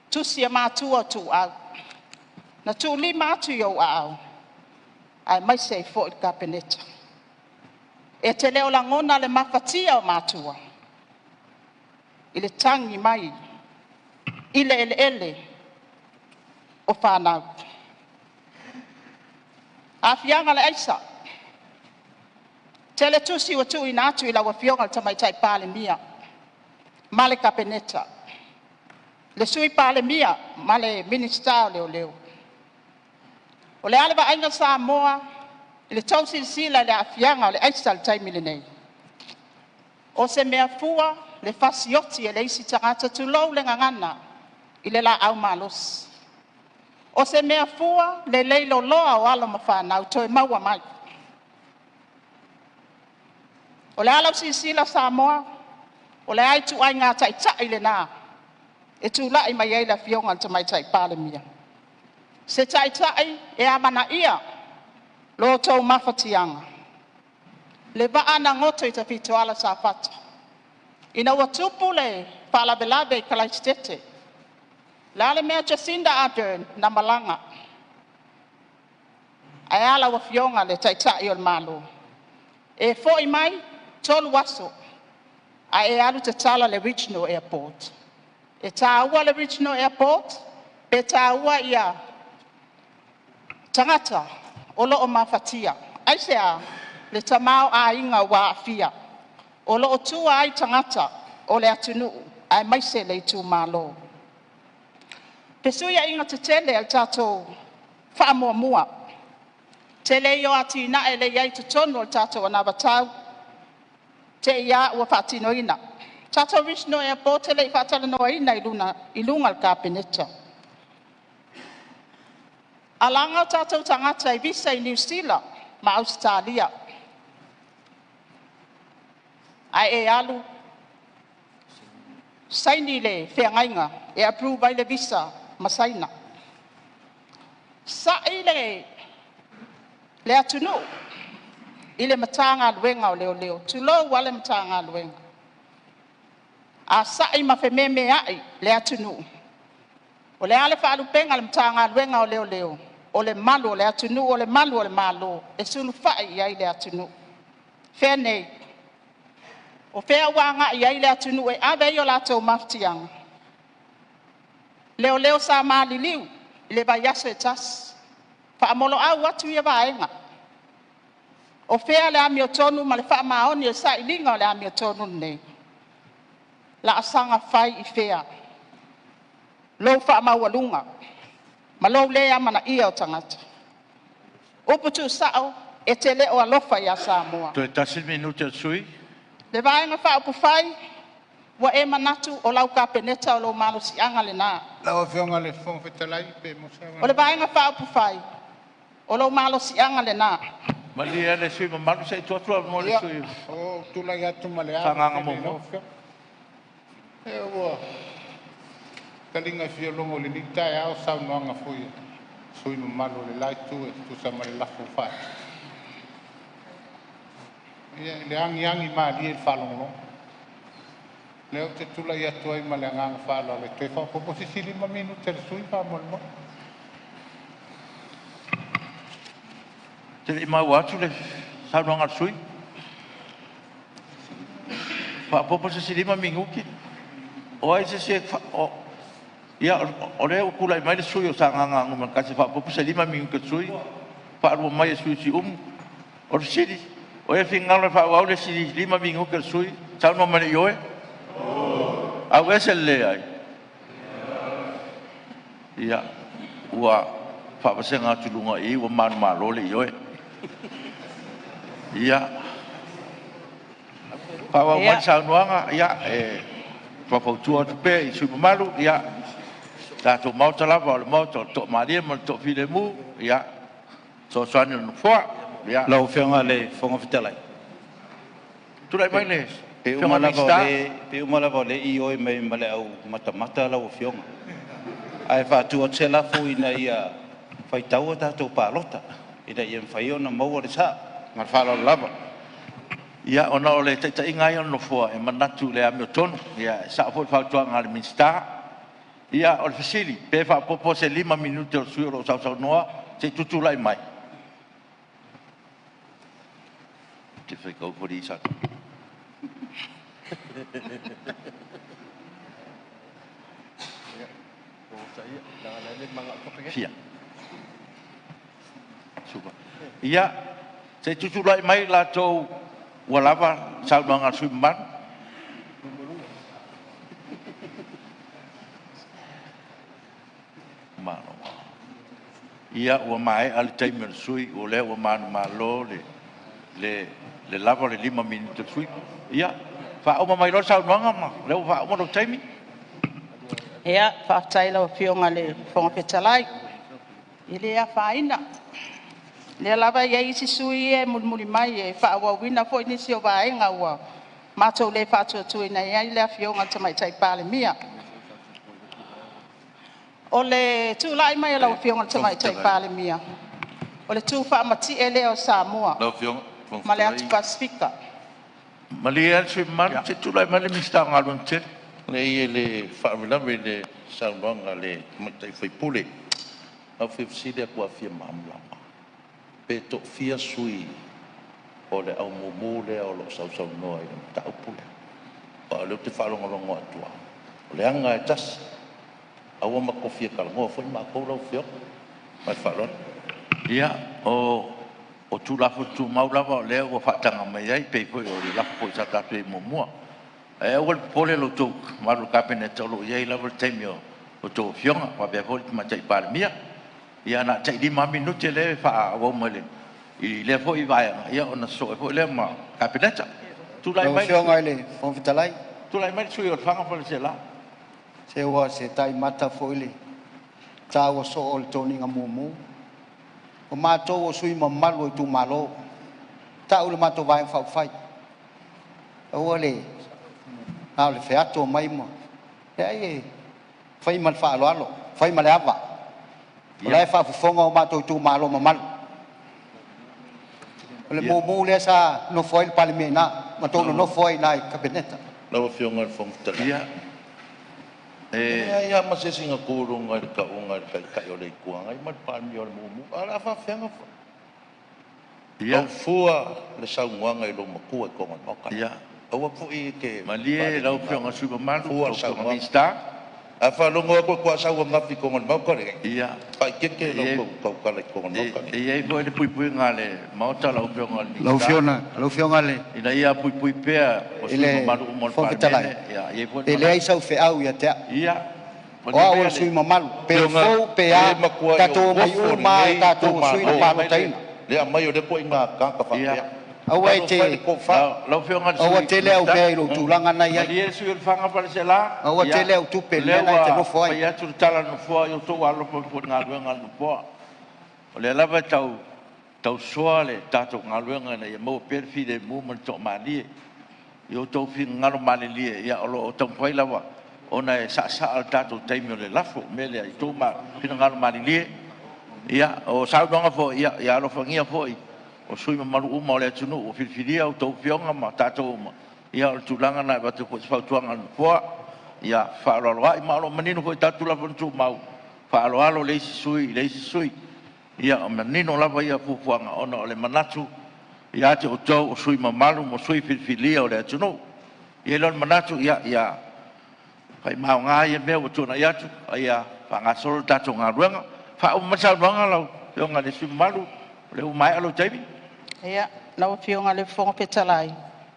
tusi a matua o ituau, na tuulima atu i ou aao aemaise ai foi le Kapeneta. E te le o lagona le mafatia o matua i le tagi mai i le eleele o fanau. Aafiaga o le aisa, tele tusi ua tuuina atu i lau Afioga i le Tamaitai Palemia ma le Kapeneta, le Sui Palemia ma le Minisita o Leoleo. O le a le vaaiga a Samoa i le tou silasila i le aafiaga o le aisa i le taimi lenei? O se mea fua le fasioti e le isi tagata, tulou le gagana i le laau malosi? O se mea fua le leiloloa o alo ma fanau toe maua mai? O le a lau silasila Samoa? O le a ituaiga taitai lena e tulai mai ai le Afioga i le Tamaitai Palemia? Se taitai e amanaia lo outou mafatiaga, le vaa na goto i Tafitoala Safata ina ua tupu le faalavelave i Kalaisitete. O le a le mea Jacinta Ardern na malaga? Ae a lau Afioga i le Taitai o le Malo? E foi mai 3 aso ae e alu tatala le regional airport. E taua le regional airport pe taua ia tagata o lo o mafatia? Aisea? Le tamaoaiga ua aafia, o lo o tua ai tagata o le atunuu aemaise le itumalo. Fesuiaiga tetele a le tatou faamuamua, tele ia o atinae lea e i ai i totonu o le tatou anavatau, te i lava ua faatinoina. Tatou regional airport e le i faatalanoaina i luga o le Kapeneta. Alaga o tatou tagata i visa i Niu Sila ma Ausetalia, ae e alu saini le feagaiga e approve ai le visa ma Saina. Sa'i le Le atunuu i le Matagaluega o Leoleo, tulou lava le Matagaluega. A sa'i ma fememea'i le atunuu, o le a le faalupega a le Matagaluega o Leoleo? O le malu o le atunuu, o le malu o le Malo, e sulufai i ai le atunuu. Fea nei? O fea ua agai i ai le atunuu e ave ai o latou mafatiaga? Leoleo sa maliliu i le vaiaso e tasi, faamoloau atu ia vaega. O fea le amiotonu ma le faamaoni o le sailiga o le amiotonu lenei? O le a saga fai i fea lou faamaualuga ma lou le amanaia o tagata? Upu tuusao, e te le o alofa ia Samoa. Toe tasi le minute o le sui usufono. Le Vaega Faaupufai, ua e manatu o lau Kapeneta o lou malosiaga lena. Lau Afioga i le Fofoga Fetalai pe maua se O le avanoa. Vaega Faaupufai, o lou malosiaga lena. Malie le sui usufono mamalu se i tuu atu le avanoa i le Ia, sui ua usufono ou tulai atu ma le o ava Sagaga tele i lau 1. Afioga. Se ua taliga fialogo i lenei taeao saunoaga foi a sui usufono mamalu o le la Itu e tusa ma le lafo ua faatu. Ia, i le agiagi malie i le faalogologo. Lea ou te tulai atu ai ma le agaga faaaloalo e toe faaopoopo se isi 5 minute a le sui usufono faamolemole. E te le i maua atu le saunoaga a le sui usufono? Faaopoopo se isi 5 minute. O ai se isi e... Ia, o lea ua tulai mai le sui usufono mo Sagaga 1 e faaopoopo se 5 minute o le sui usufono, faalua mai e le sui usufono o Siumu. O le fesili, o ai e finagalo e faaauau le isi 5 minute a le sui usufono? Saunoa mai i le ioe. Auese le leai. Ia, ua faavasega atu i luga i i ua manumalo le ioe. Ia, faaauau mai le saunoaga. Ia, e faufautua atu pea i sui usufono mamalu, ia, le tatou Maota lava o le Maota o le toamalie ma le toafilemu. Ia, o le fesoasoani a le Nofoa. Ia, Lau Afioga i le Fofoga Fetalai, tulai pe mai le pe Afioga uma i le lava o Minisita. lea pe uma lava o lea e ioe mai ma le au matamata lau Afioga. Ae faatu atu se lafo, Ina ia faitau a tatou palota ina ia mafai ona maua le sao. Ma le faaaloalo lava. Ia, ona o le taitaiga lava ia o le Nofoa, e manatu i le amiotonu. Ia, e sao foi le fautuaga a le Minisita. Ia, o le fesili, pe faaopoopo se 5 minute o le sui usufono o lo o sausaunoa se i tutulai mai. Ou te faitau foliga Fia? Ia, se i tutulai mai i latou ua lava saunoaga a le sui usufono mamalu. Malo. Ia, ua maea le taimi o le sui usufono, o lea ua manumalo le lava o le 5 minute o le sui usufono. Ia, faauma mai loa le saunoaga ma o lea ua faauma lou taimi. Ia, faafetai i lau Afioga i le Fofoga Fetalai. E le afaina, o lea lava e i ai isi sui usufono ia e mulimuli mai e faaauauina foi nisi o vaega ua matou le faatuatuaina i ai le Afioga i le Tamaitai Palemia. O le tulai mai o lau Afioga i le Fofoga Tamaitai Fetalai. Palemia, o le tufaamatie lea o Samoa Lau Afioga i le Fofoga ma le atu Fetalai. Pasefika. Malie le sui usufono mamalu, se i tulai mai le Minisita o Galuega Tetele. Leai e le faalavelave i le saunoaga a le tamaitai sui usufono. Na ou fia fesili atu lava e fia malamalama, pe toafia sui o le au mumu lea o lo o sausaunoa i le mataupu lea? Aua o lea ou te faalogologo atu lava, o le aga lava e tasi. A ua matou fia talanoa foi matou lau Afioga. Ma le faaaloalo. Ia, o Tulafono Tumau lava o lea ua faataga mai ai, pei foi o le lafo foi sa tatou i ai muamua. Ae aua le popole lo outou mamalu i le Kapeneta, o lo o i ai lava le taimi a outou afioga faapea foi le Tamaitai Palemia. Ia na o le tai 5 lava minute lea e faaauau mai i lea foi vaega, ia ona sosoo ai foi lea ma le Kapeneta. Tulai Lau mai le Afioga i le Fofoga Fetalai, tulai mai le sui usufono mo Lefaga ma Faleaseela. Se ua se taimata foi le taua soo o le toniga mumu. O matou o sui mamalu o itumalo, tau le matou Vaega Faaupufai, aua le na o le feato mai ma... Leai e fai ma le faaaloalo, fai ma le ava, o la e faafofoga o matou itumalo mamalu. O le mumu lea sa nofo ai le Palemia i ina, matou nonofo ai i ina i le Kapeneta. Lau Afioga i le Fofoga Fetalai, e leai lava ma se isi na tu i luga i le tauga o le Taitai o le Itu Agai ma le Palemia o le mumu. Ae o le a faapefea ona fua le saunoaga i lou matua i totonu o le Maota lenei? Aua foi e te Malie lau Afioga i le sui usufono mamalu, Fua lau le Afioga i le saunoaga. Minisita. A faalogo atu faatoa sau ananafi i totonu o le Maota lenei, faaeteete lau tautala i totonu o le Maota E lenei. i ai foi le puipuiga a le Maota lau Afioga i le Lau Minisita, Afioga, lau Afioga i le ina ia puipui pea o i sui usufono le mamalu uma o le Fofoga Fetalai, Palemene. E i ai foi le e leai manatu. sau feau ia te au. O Malie au o maia le le sui mamalu, pe Afioga, fou pe e a, matuai tatou ou omai nofo uma lava o lenei tatou o sui na itumalo mai le palotaina. le aumai o lea ituaiga tagata faapea. Aua e Talofa e i te le tofa. Lau Afioga i le aua Sui tele au Minisita, mea i lou tulaga na i ai. malie le sui usufono o Lefaga ma Faleaseela. Aua tele au tupe O i le lea mea lena e te ua nofo ai. fai atu le tala a le Nofoa, ia outou alolofa mai foi i le galuega a le Nofoa. O lea lava e tau tausoa le tatou galuega ina ia maua pea le filemu ma le toamalie. I outou finagalo malilie, o lo o taumafai lava ona e saasaa le tatou taimi o le lafo. O le mea lea, ia outou finagalo malilie, o saunoaga foi, ia alofagia foi o sui usufono mamalu uma o le atunuu ua filifilia a outou afioga ma tatou uma. Ia o le tulaga lena e avatu ai foi se fautuaga a le Nofoa, ia fefaaaloaloai, ma o lo o manino foi i tatou Tulafono Tumau, e faaaloalo le isi sui usufono i le isi sui usufono. Ia, e manino lava ia fuafuaga ona o le manatu ia te outou o sui usufono mamalu ma sui usufono filifilia o le atunuu. Ona i ai lea o le manatu, ia fai ma aoga ia mea ua tuanai atu a ia faagasolo le tatou galuega. Faauma mai le saunoaga lau Afioga i le sui usufono mamalu, o lea ua maea lou taimi. Ia, lau Afioga i le Fofoga Fetalai,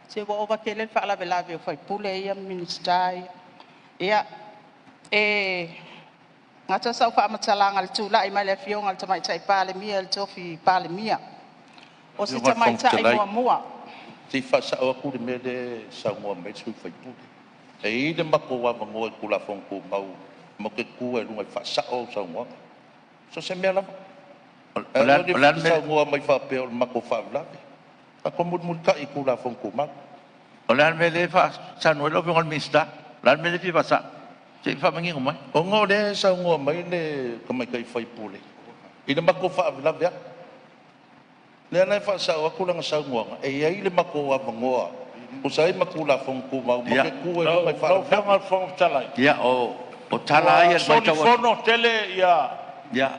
se ua ova tele le faalavelave o sui usufono ia ma Minisita ia. Ia, e gata sau faamatalaga i le tulai mai o le Afioga i le Tamaitai Palemia i le tofi Palemia. O si Lau Afioga i le Fofoga tamaitai Fetalai, muamua. se i faasao atu le mea lea e saunoa mai ai le sui usufono. E i ai le matou avanoa i le Tulafono Tumau matou te tu ai i luga e faasao au saunoaga, so o se mea lava. O Ae le aua a le le mea, saunoa mai faapea o le matou faalavelave. Tatou mulimulitai i Tulafono Tumau. o le a le mea lea e faasaunoa ai lau Afioga i le Minisita? O le a le mea lea e fia faasao? Se i faamanino mai. Ona o lea e saunoa mai le tamaitai sui usufono i le matou faalavelave atu. O lea la e faasao atu lana saunoaga, e i ai le matou avanoa e tusa ai ma Tulafono Tumau matou te tu ai i luga e Lau Afioga faalavelave. i le Fofoga Fetalai, Ia, o tala lava ua ia i le matau atu. solifono tele ia Ia,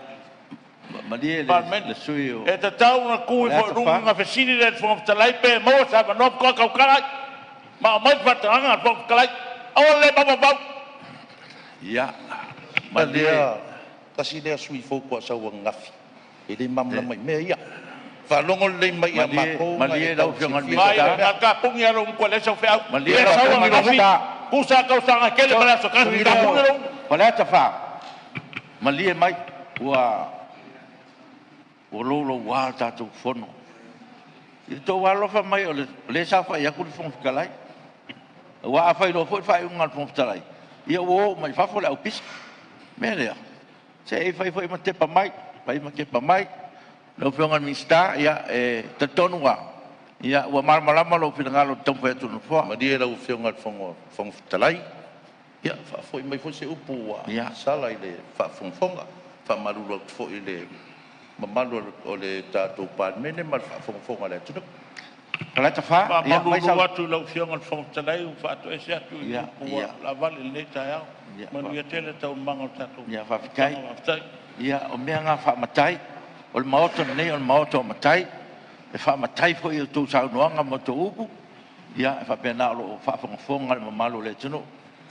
malie Palemene. le sui usufono E o tatau ona tu ifo Faleata i luga 4. ona fesili lea i le Fofoga Fetalai pe maua se avanoa faatoa tautala ai ma aumai le faatagaga a le Fofoga Fetalai. Aua le mafaufau. Ia, malie. Lea, tasi lea sui usufono fou faatoa sau ananafi, e le malamalama i mea ia. Faalogo lelei mai ia Malie, matou ona malie e lau tau Afioga i le silafia Vaai, ea o le Minisita. le mea. a tapuni lava lou gutu e leai sau feau. Malie E lau sau Afioga i le ananafi, Minisita. tusa lava tausaga e tele ma le aso Sui tasi, lea tapuni o lou gutu. Faleata 4, malie mai, ua louloua le tatou Fono. Ia outou alolofa mai o lea e saofai atu le Fofoga Fetalai. Aua a fai loa foi le faaiuga a le Fofoga Fetalai, ia ua o uma i fafo le aupisa. O le mea lea, se i fai foi ma tepa mai, fai ma tepa mai. Lau Afioga i le Minisita, ia, e talitonu lava, ua malamalama lou finagalo i le taumafai atu o le Nofoa. Malie lau Afioga i le Fofoga Fetalai, ia faafoi mai foi se upu ua sala i le faafogafoga. E faamalulu atu foi i le mamalu o le tatou Palemene ma le faafogafoga a le atunuu. Faleata 4, ia aumai Faamalulu sau. atu i lau Afioga i le Fofoga Fetalai ua faatoese atu i upu ua laavale i lenei taeao. Manuia tele taualumaga o le tatou Ia, faafetai. fonotaga. Faafetai. Ia, o mea na faamatai. O le Maota lenei o le Maota o matai. E faamatai foi i a outou saunoaga ma outou upu. Ia, e faapena o lo o faafogafoga le mamalu o le atunuu. O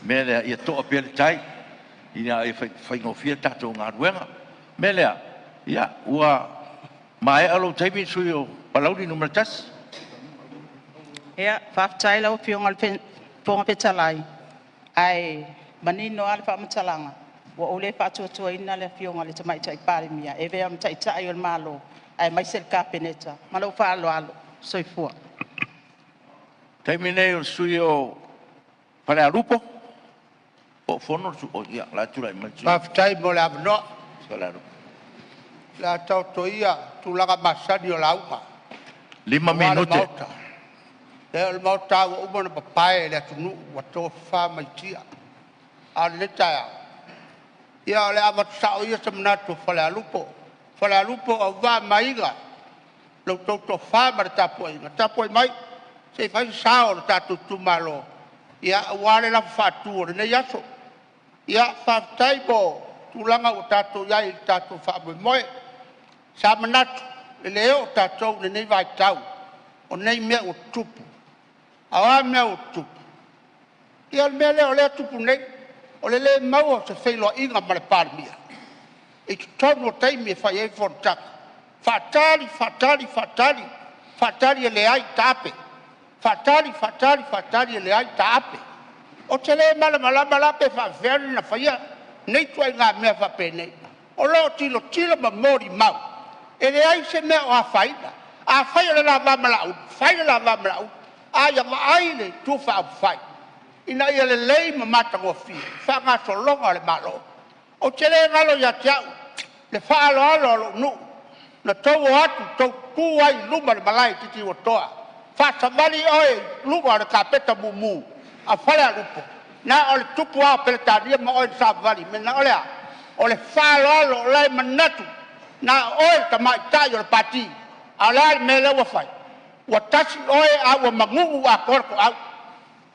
le mea lea, ia toa pea le tai ina ia faigofie le tatou galuega. O le mea lea, ia, ua maea lou taimi le sui usufono o Palauli 1. Ia, faafetai lau Afioga i le Fofoga Fetalai, ae manino lava le faamatalaga, ua ou le faatuatuaina le Afioga i le Tamaitai Palemia e avea ma Taitai o le Malo aemaise le Kapeneta. Ma lou faaaloalo. Soifua. Taimi lenei o le sui usufono o Falealupo. Po o fono le sui usufono? Ia, o la e tulai mai le sui Faafetai mo le avanoa. o Falealupo. O le a taoto ia tulaga masani o lauga 5 aua le minute. Maota. E o le Maota lava ua uma ona papae e le atunuu ua tofafa mai tia. A o lenei taeao, ia o le a avatu sao ia se manatu o Falealupo. Falealupo, Auvaa ma Aiga, la outou tofa ma le tapuaiga, tapuai mai se i fai se sao o le tatou itumalo aua le lafo faatu o lenei aso. Ia faafetai mo tulaga ua tatou i ai i le tatou faamoemoe. Sa manatu e le oo tatou i lenei vaitau o nei mea ua tutupu. A o a mea ua tutupu? Ia o le mea lea o lea e tupu nei, o le le maua o se feiloaiga ma le Palemia i totonu o taimi e fai ai fonotaga. Faatali, faatali, faatali, faatali e leai, taape. Faatali, faatali, faatali e leai, taape. Ou te le malamalama la pe faapefea ona faia nei ituaiga mea faapenei. O lo o tilotilo ma molimau, e leai se mea o afaina. Afai o le la va ma Laauli, fai le la va ma Laauli, a ia vaai le Itu Faaupufai ina ia lelei ma matagofie le faagasologa o le Malo. Ou te le galo ia te au le faaaloalo a lou nuu na tou o atu tou tutu ai i luma o le malae i Titiuatoa, faasavali oe i luga o le kapeta mumu a Falealupo. Na o le tupu lava o Peretania ma oe na savavali mai. Na o le a? O le faaaloalo o la e manatu na o oe le tamaitai o le pati. A o le a le mea lea ua fai? Ua tasi oe ae ua magugu atoa le toau. O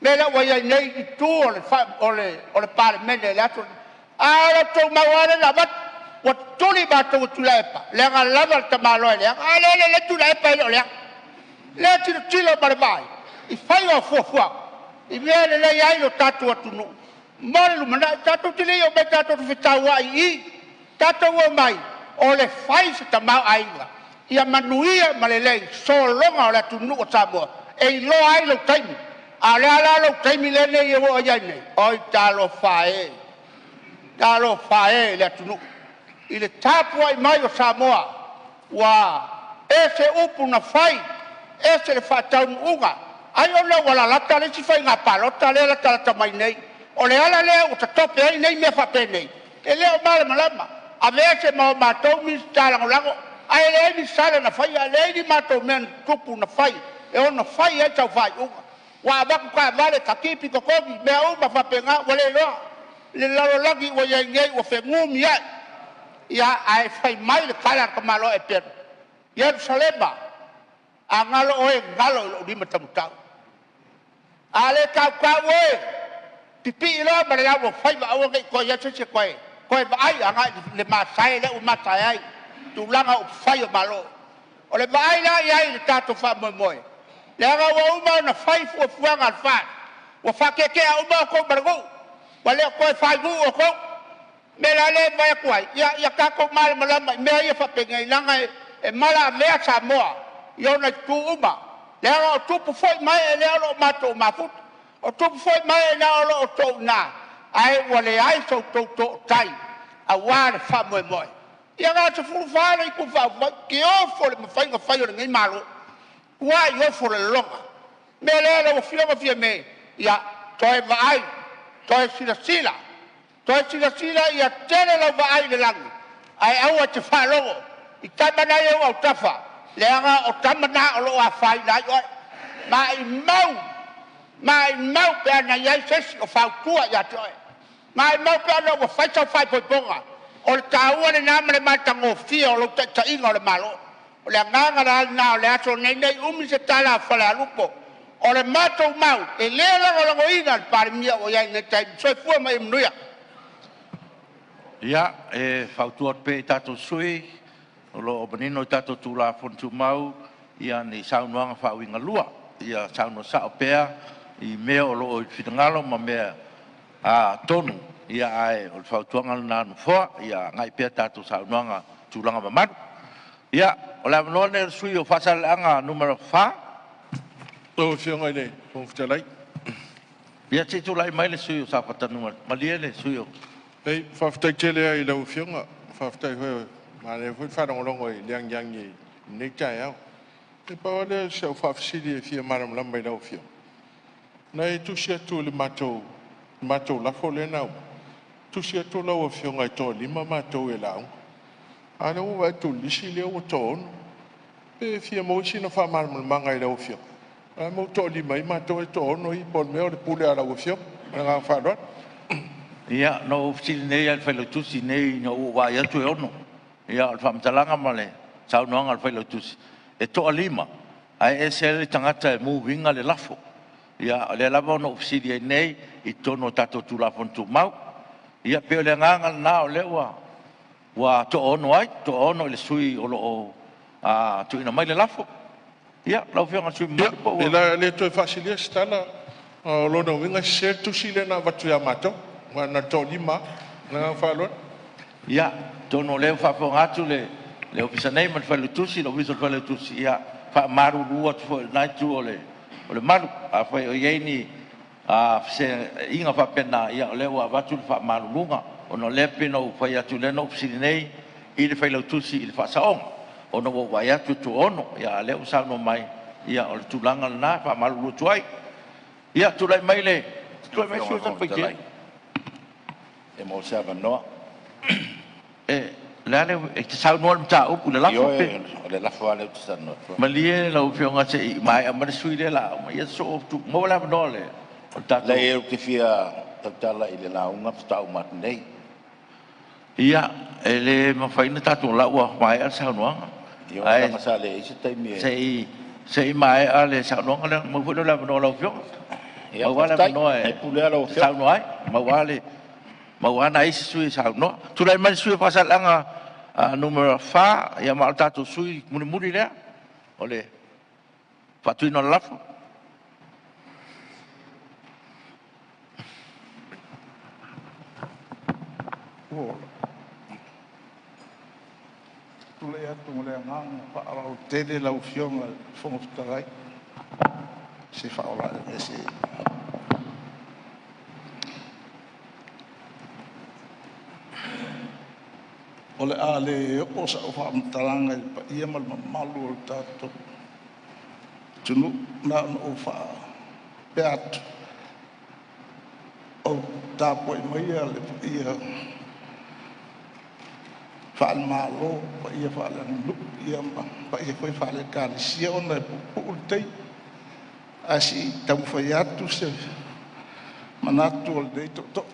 le mea lea ua i ai nei i itu o le Palemene i le aso lenei. A o la outou mau lava lea na avatu, ua tutuli matou e Tuilaepa, leaga lava le tamaloa e leaga. A lea e lelei Tuilaepa e le o leaga. O lea e tilotilo ma le vaai i faiga o fuafuaga i mea e lelei ai lo tatou atunuu mo le lumanai. Tatou te le i omai tatou te fetauai i i, tatou omai o le fai se tamaoaiga ia manuia ma lelei sologa o le atunuu o Samoa e iloa ai lou taimi. A o le a la lou taimi lenei ua i ai nei? Oi talofa e, talofa e i le atunuu i le tapuai mai o Samoa, ua ese upu na fai, ese le faataunuuga. Ai ona ua lalata le isi faiga palota lea e latalata mai nei. O le ala lea ua tatope ai nei mea faapenei, e le o malamalama. Aveese ma o matou Minisita Lagolago, ae leai ni sala na faia, leai ni matou mea na tutupu na fai e ono fai ai sau faaiuga. Ua avatu taavale, tatipi totogi, mea uma faapena, ua le iloa le lalolagi ua i ai nei, ua fenumiai. Ia, ae fai mai le tala a le tamaloa Eperu, Ierusalema, a galo oe, galo i lou lima taumatau. A le tautau oe, pipii loa ma le lauofaiva aua ne i toe i ai se isi e toe vaai agai i le masae lea ua masae ai tulaga o upufai o Malo. O le vaai la i ai i le tatou faamoemoe, leaga ua uma ona fai fuafuaga a le FAST, ua faatetea uma outou ma le nuu, ua le o toe fainuu outou. O le mea la lea e fai atu ai, ia tatou malamalama i mea ia faapenei, leaga e malaavea Samoa i ona itu uma, leaga o tupu foi ma ee lea o lo o matou mafuta, o tupu foi ma ee lea o lo o outou i ina, ae ua leai so outou tootai aua le faamoemoe. Ia na o le 14 le Itu Faaupufai, tiofe le mafai ona fai o lenei Malo, matua ofo le lologa. O le mea lea lau Afioga Fiame, ia toe vaai, toe silasila, toe silasila ia tele lau vaai i le lagi, ae aua e te faalogo i tama na e i ou autafa, leaga o tama na o lo o afaina ai oe. Maumau, maumau pe ana i ai se isi o fautua ia te oe. Maumau pe ana ua fai sau faaipoipoga. O le taua lena ma le matagofie o lou taitaiga o le Malo. O le agaga la lena o le aso lenei, ne i umi se tala a Falealupo. O le matou mau, e le lagolagoina le Palemia ua i ai nei taimi. Soifua ma ia manuia. Ia, e fautua atu pea i tatou sui usufono, o lo o manino i tatou Tulafono Tumau ni saunoaga faauigalua. Ia saunoa sao pea i mea o lo o i finagalo ma mea tonu, ae o le fautuaga lena a le Nofoa, ia agai pea tatou saunoaga i tulaga mamalu. Ia, o le avanoa lenei o le sui usufono mo Faasaleleaga 4. Lau Afioga i le Fofoga Fetalai. Ia, se i tulai mai le sui usufono mo Safata 1. Malie le sui usufono. Leai, faafetai tele lava i lau Afioga, faafetai foi, manaia foi le faalogologo i le agiagi i lenei taeao. E pau lava lea o si au faafesili e fia malamalama i lau Afioga, na e tusi atu i le matou lafo lea na aumai, tusi atu lau Afioga e toa-5 matou e lauga, a o lea ua ou vaai atu i le lisi lea ua toa-6. Pe fia maua sina faamalamalamaga i lau Afioga, o le a le mea ua toa-5 ai matou ae toa-6 ia, po o le mea o le pule a lau Afioga. Ma le agaga faaaloalo. Ia, na ou fesili nei lava i le Failautusi nei ina ua ou vaai atu e 6. Ia, o le faamatalaga ma le saunoaga a le Failautusi, e toalima, ae ese ai le tagata e move ina le lafo. Ia, o lea lava na ou fesili ai nei i totonu o tatou Tulafono Tumau. Ia pei o le agaga lena o lea ua toaono ai, toaono i le sui usufono o lo o tuuina mai le lafo. Ia, lau Afioga i le sui usufono mamalu po ua... Ia, e le toe faasilia se tala, o lona uiga e sese le tusi lea na avatu ia matou, aua na o le toalima lava. Ma le agaga faaaloalo. Ia, atonu o lea ua faafofoga atu le Ofisa nei ma le Failautusi, le Ofisa o le Failautusi, ia, e faamalulu atu foi i lena itu o le malu. Afai o i ai ni feseaiga faapena, ia o lea ua avatu le faamaluluga, ona o lea e pei ona ou fai atu, lea na ou fesili nei i le Failautusi i le faasaoga, ona ua ou vaai atu e toaono, a o lea ua saunoa mai, ia o le tulaga lena e faamalulu atu ai. Ia, tulai mai le sui usufono mo Satupaitea. E mo se avanoa. E, le a le, e te saunoa i le mataupu i le lafo pe? Ioe, o le lafo lava lea ou te talanoa atu ai. Malie lau Afioga se i maea mai le sui usufono lea la uma, ia sosoo maua le avanoa o le tatou... Leai, ou te fia tautala i le lauga faatoa uma atu nei. Ia, e le mafai ona tatou lau ua maea le saunoaga. Ia, leaga sa leai se taimi e... Se i maea le saunoaga lea, ona maua foi lea o le avanoa o lau Afioga. Ia, Maua le faafetai. avanoa E e pule lava lau Afioga. saunoa ai. Maua nai isi sui usufono e saunoa. Tulai mai le sui usufono mo Faasaleleaga Nu.4, ia ma o le tatou sui usufono mulimuli lea o le faatuina o le lafo. Ua tulai atu ma le agaga faaaloalo tele lau Afioga i le Fofoga Fetalai, se faaola se O le a le oo sau faamatalaga i le paia ma le mamalu o le tatou atunuu, na ona ou faapea atu, o tapuai maia le paia faale-Malo, paia faaleaganuu, ma paia foi faale-Ekalesia ona e puupuu le taimi. Ae se i taumafai atu se manatu o lenei tootoo,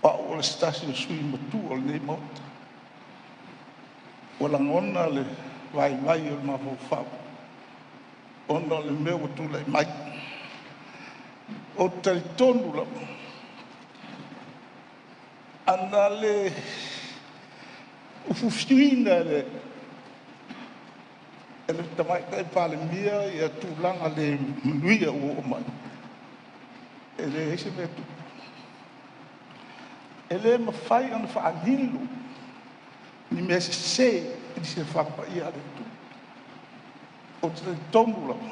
o au o le se tasi o sui usufono matua o lenei Maota. Ua lagona le vaivai o le mafaufau ona o le mea ua tulai mai. Ou te talitonu lava, ana le ufiufiina e le Tamaitai Palemia ia tulaga le manuia ua oo mai, e leai se mea e tupu. E le mafai ona faalilo ni mea sese i le silafaga paia a le Atua. Ou te talitonu lava,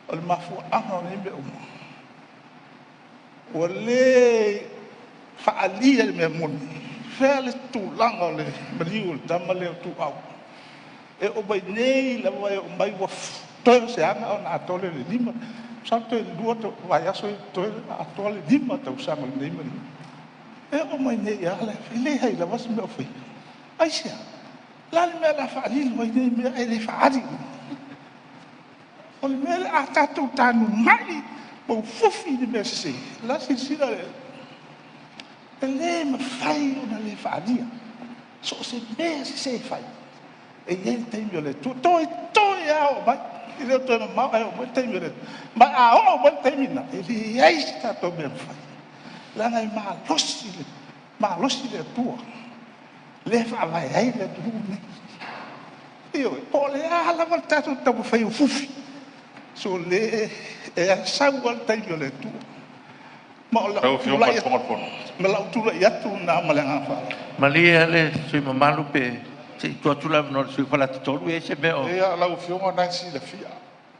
o le mafuaaga o nei mea uma, ua le faaalia le mea moni, fea le tulaga o le maliu o le tama lea o Tuuau. E oo mai nei lava e oo mai ua toe o se aga ona atoa lea o le 5, masalo toe 2 vaiaso toe atoa le 5 tausaga o lenei maliu. E oo mai nei lava, e leai lava se mea o faia. Aisea? O le a le mea o le a faalilo ai nei mea ae le faaali? O le mea lea, a tatou tanumai ma fufi i le mea sese, o la e silasila le... E le mafai ona le faaalia. So o se mea sese e fai, e i ai le taimi o le Atua. Toe lava oo mai, e le o toe mamao ae oo mai le taimi o le Atua. Ma a oo mai le taimi lena, e leai se tatou mea e mafai. Leaga e malosi le malosi le Atua, lea e faavae ai le atunuu lenei. Ioe, po o le a lava le tatou taumafai e fufi, so le e sau lava le taimi o le Atua. Ma o Lau lau Afioga i tulai le Fofoga o le Fono. Ma lau tulai atu lena ma le agaga faaaloalo. Malie le sui usufono mamalu pe se i tuu atu le avanoa i le sui usufono o Faleata 3, e i ai se mea o... Ia, lau Afioga o lena e silafia,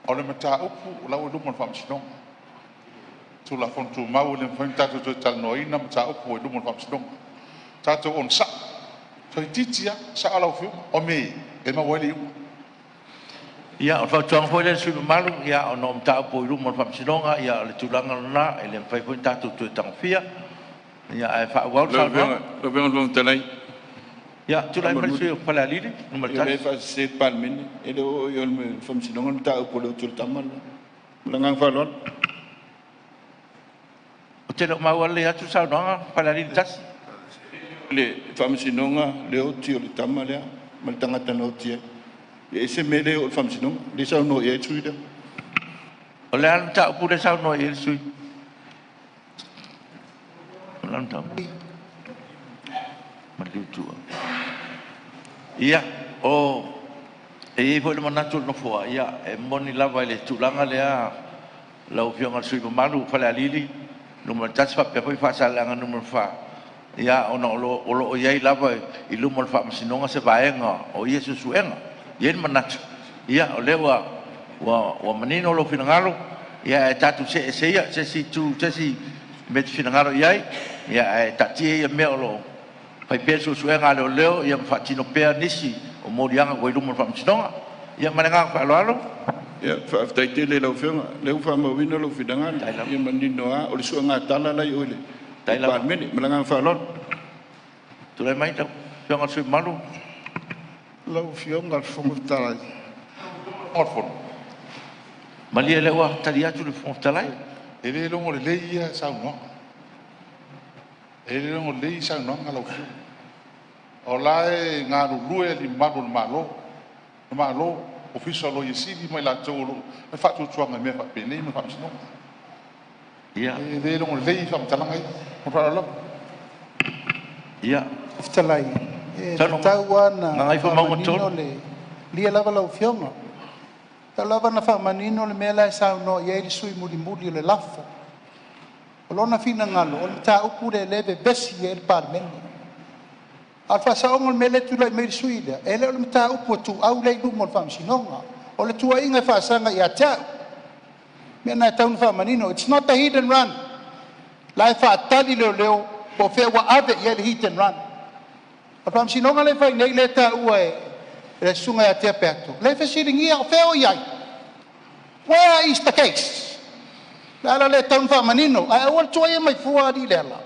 o le mataupu o la ua i luma o le Faamasinoga. Tulafono Tumau e le mafai ona tatou toe talanoaina mataupu ua i luma o le Faamasinoga. Tatou onosai, toeitiiti lava sao lau Afioga, o mea e maua ai le iuga. Ia, o le fautuaga foi lea i le sui usufono mamalu, ia, ona o mataupu i luma o le Faamasinoga, ia o le tulaga lena, e le mafai foi ona tatou toe tagofia, ia ae faaauau le Lau saunoaga. Afioga lau Afioga i le Fofoga Fetalai, Ia, tulai mai le faamolemole, sui usufono mo Falealili ia o lea e 1. faasese le Palemene, e le o oo i o i le Faamasinoga le mataupu o le oti o le tama lena. Ma le agaga faaaloalo. Ou te le o maua lelei atu le saunoaga Falealili 1. Le Faamasinoga le oti o le tama lea ma le tagata na oti ai. Ia e ese mea le oo i le Faamasinoga, lea e saunoa i ai le sui usufono lea. O le a le mataupu lea e saunoa i ai le sui usufono? O le a le mataupu? Maliu Ituau. Ia, o e i ai foi le manatu o le Nofoa, ia, e moni lava i le tulaga lea lau Afioga i le sui usufono mamalu o Falealili 1 faapea foi Faasaleleaga 4, ia ona o lo o i ai lava i luma o le Faamasinoga se vaega o ia suesuega. E i ai le manatu, ia, o lea ua manino lou finagalo, ae tatou see ese ia i se isi itu i se isi mea e te finagalo i ai, ae taatia ia mea o lo o fai pea le suesuega a leoleo ma faatino pea nisi o moliaga ua i luma o le Faamasinoga. Ia ma le agaga faaaloalo. Ia, faafetai tele i lau Afioga, o lea ua faamauina lou finagalo, ia manino lava, o le suegatala la i o i le Palemene. Ma le agaga faaaloalo. Tulai mai lau Afioga i le sui usufono mamalu. Lau Afioga i le Fofoga Fetalai, Malie o lea ua tali atu le Fofoga Fetalai. E le logo lelei ia saunoaga. E le logo lelei saunoaga lau Afioga. O la e galulue alii mamalu o le Malo, le Malo, Ofisa o Loia Sili ma i latou o lo o faatuatuaga i mea faapenei ma faamasinoga. Ia. E le logo lelei faamatalaga ia. Ma le faaaloalo lava. Ia. Fetalai, e Saunoa mai. tatau lava ona Gagaifomauga faamanino 3. le malie lava lau Afioga. E tatau lava ona faamanino le mea la e saunoa i ai le sui usufono mulimuli o le lafo. O lona finagalo, o le mataupu lea o lea e vevesi ai le Palemene. A o le faasaoga o le mea lea e tulai mai ai le sui usufono lea, e le o le mataupu a Ituau lea e i luma o le Faamasinoga. O le tuuaiga e faasaga ia te au. O le mea lena e tatau ona faamanino. It's not the hit and run. O la e faatali leoleo po o fea ua ave i ai le hit and run. O le faamasinoga lea e fai nei lea e taua e le susuga ia Tea Peato, lea e fesiligia o fea o i ai? Where is the case? O le ala lea e tatau ona faamanino, ae aua le tuuaia mai fua alii Leala.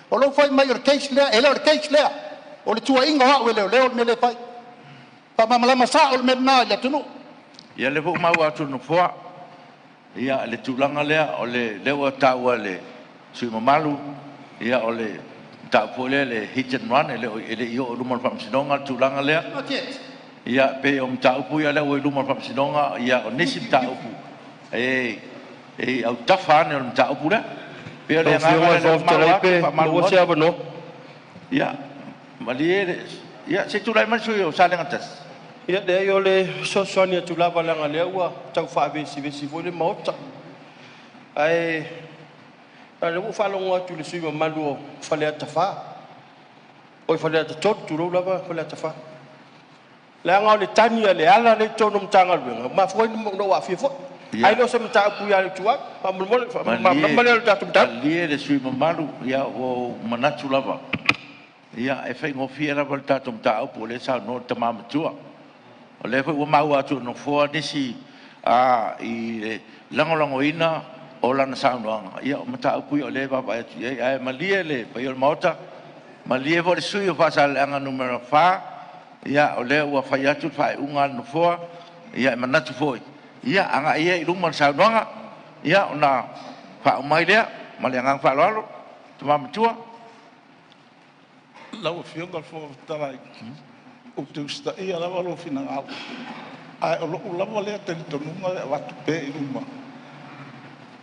O lou fai mai o le case lea, e le o le case lea. O le tuuaiga o au e leoleo le mea lea e fai. Faamalamalama sao le mea lena i le atunuu. Ia lea foi ua maua atu e le Nofoa ia le tulaga lea o lea ua taua e le sui usufono mamalu, ia o le mataupu foi lea le hit and run e le i oo i luma o le Faamasinoga le tulaga lea. Not yet. Ia pei o mataupu ia lea ua i luma o le Faamasinoga, ia o nisi mataupu e i autafa ane o le mataupu lea. Pei o le Lau agaga Afioga i le lea ua Fofoga maua Fetalai atu pe faamalulu maua se atu. avanoa. Ia malie le ia se i tulai mai le sui usufono o Salega 1. Ia leai, o le fesoasoani atu lava leaga o lea ua tau faavesivesi foi le Maota. Ae o lea ua ou faalogo atu i le sui usufono mamalu o Faleata 4, oi Faleata 3, tulou lava Faleata 4. Leaga o le tagi a Leala lea i totonu o Matagaluega, ua mafua ai ona ou aafia foi. Ia. Ae le o se mataupu ia Ituau. Faamolemole, Malie, faamalamalama lea o le tatou mataupu. malie le sui usufono mamalu, ia ua ou manatu lava, ia e faigofie lava le tatou mataupu o lea e saunoa le tama matua. O lea foi ua maua atu e le Nofoa nisi i le lagolagoina o lana saunoaga, ia o mataupu ia o lea e vaavaai atu i ai. Ae malie le paia o le Maota, malie foi le sui usufono o Faasaleleaga 4, ia o lea ua fai atu le faaiuga a le Nofoa, ia e manatu foi, ia agai ia i luma le saunoaga, ia ona faauma ai lea ma le agaga faaaloalo. Tama matua. Lau Afioga i le Fofoga Fetalai, ou te usitaia lava lou finagalo, ae o lou lava lea talitonuga e avatu pea i luma,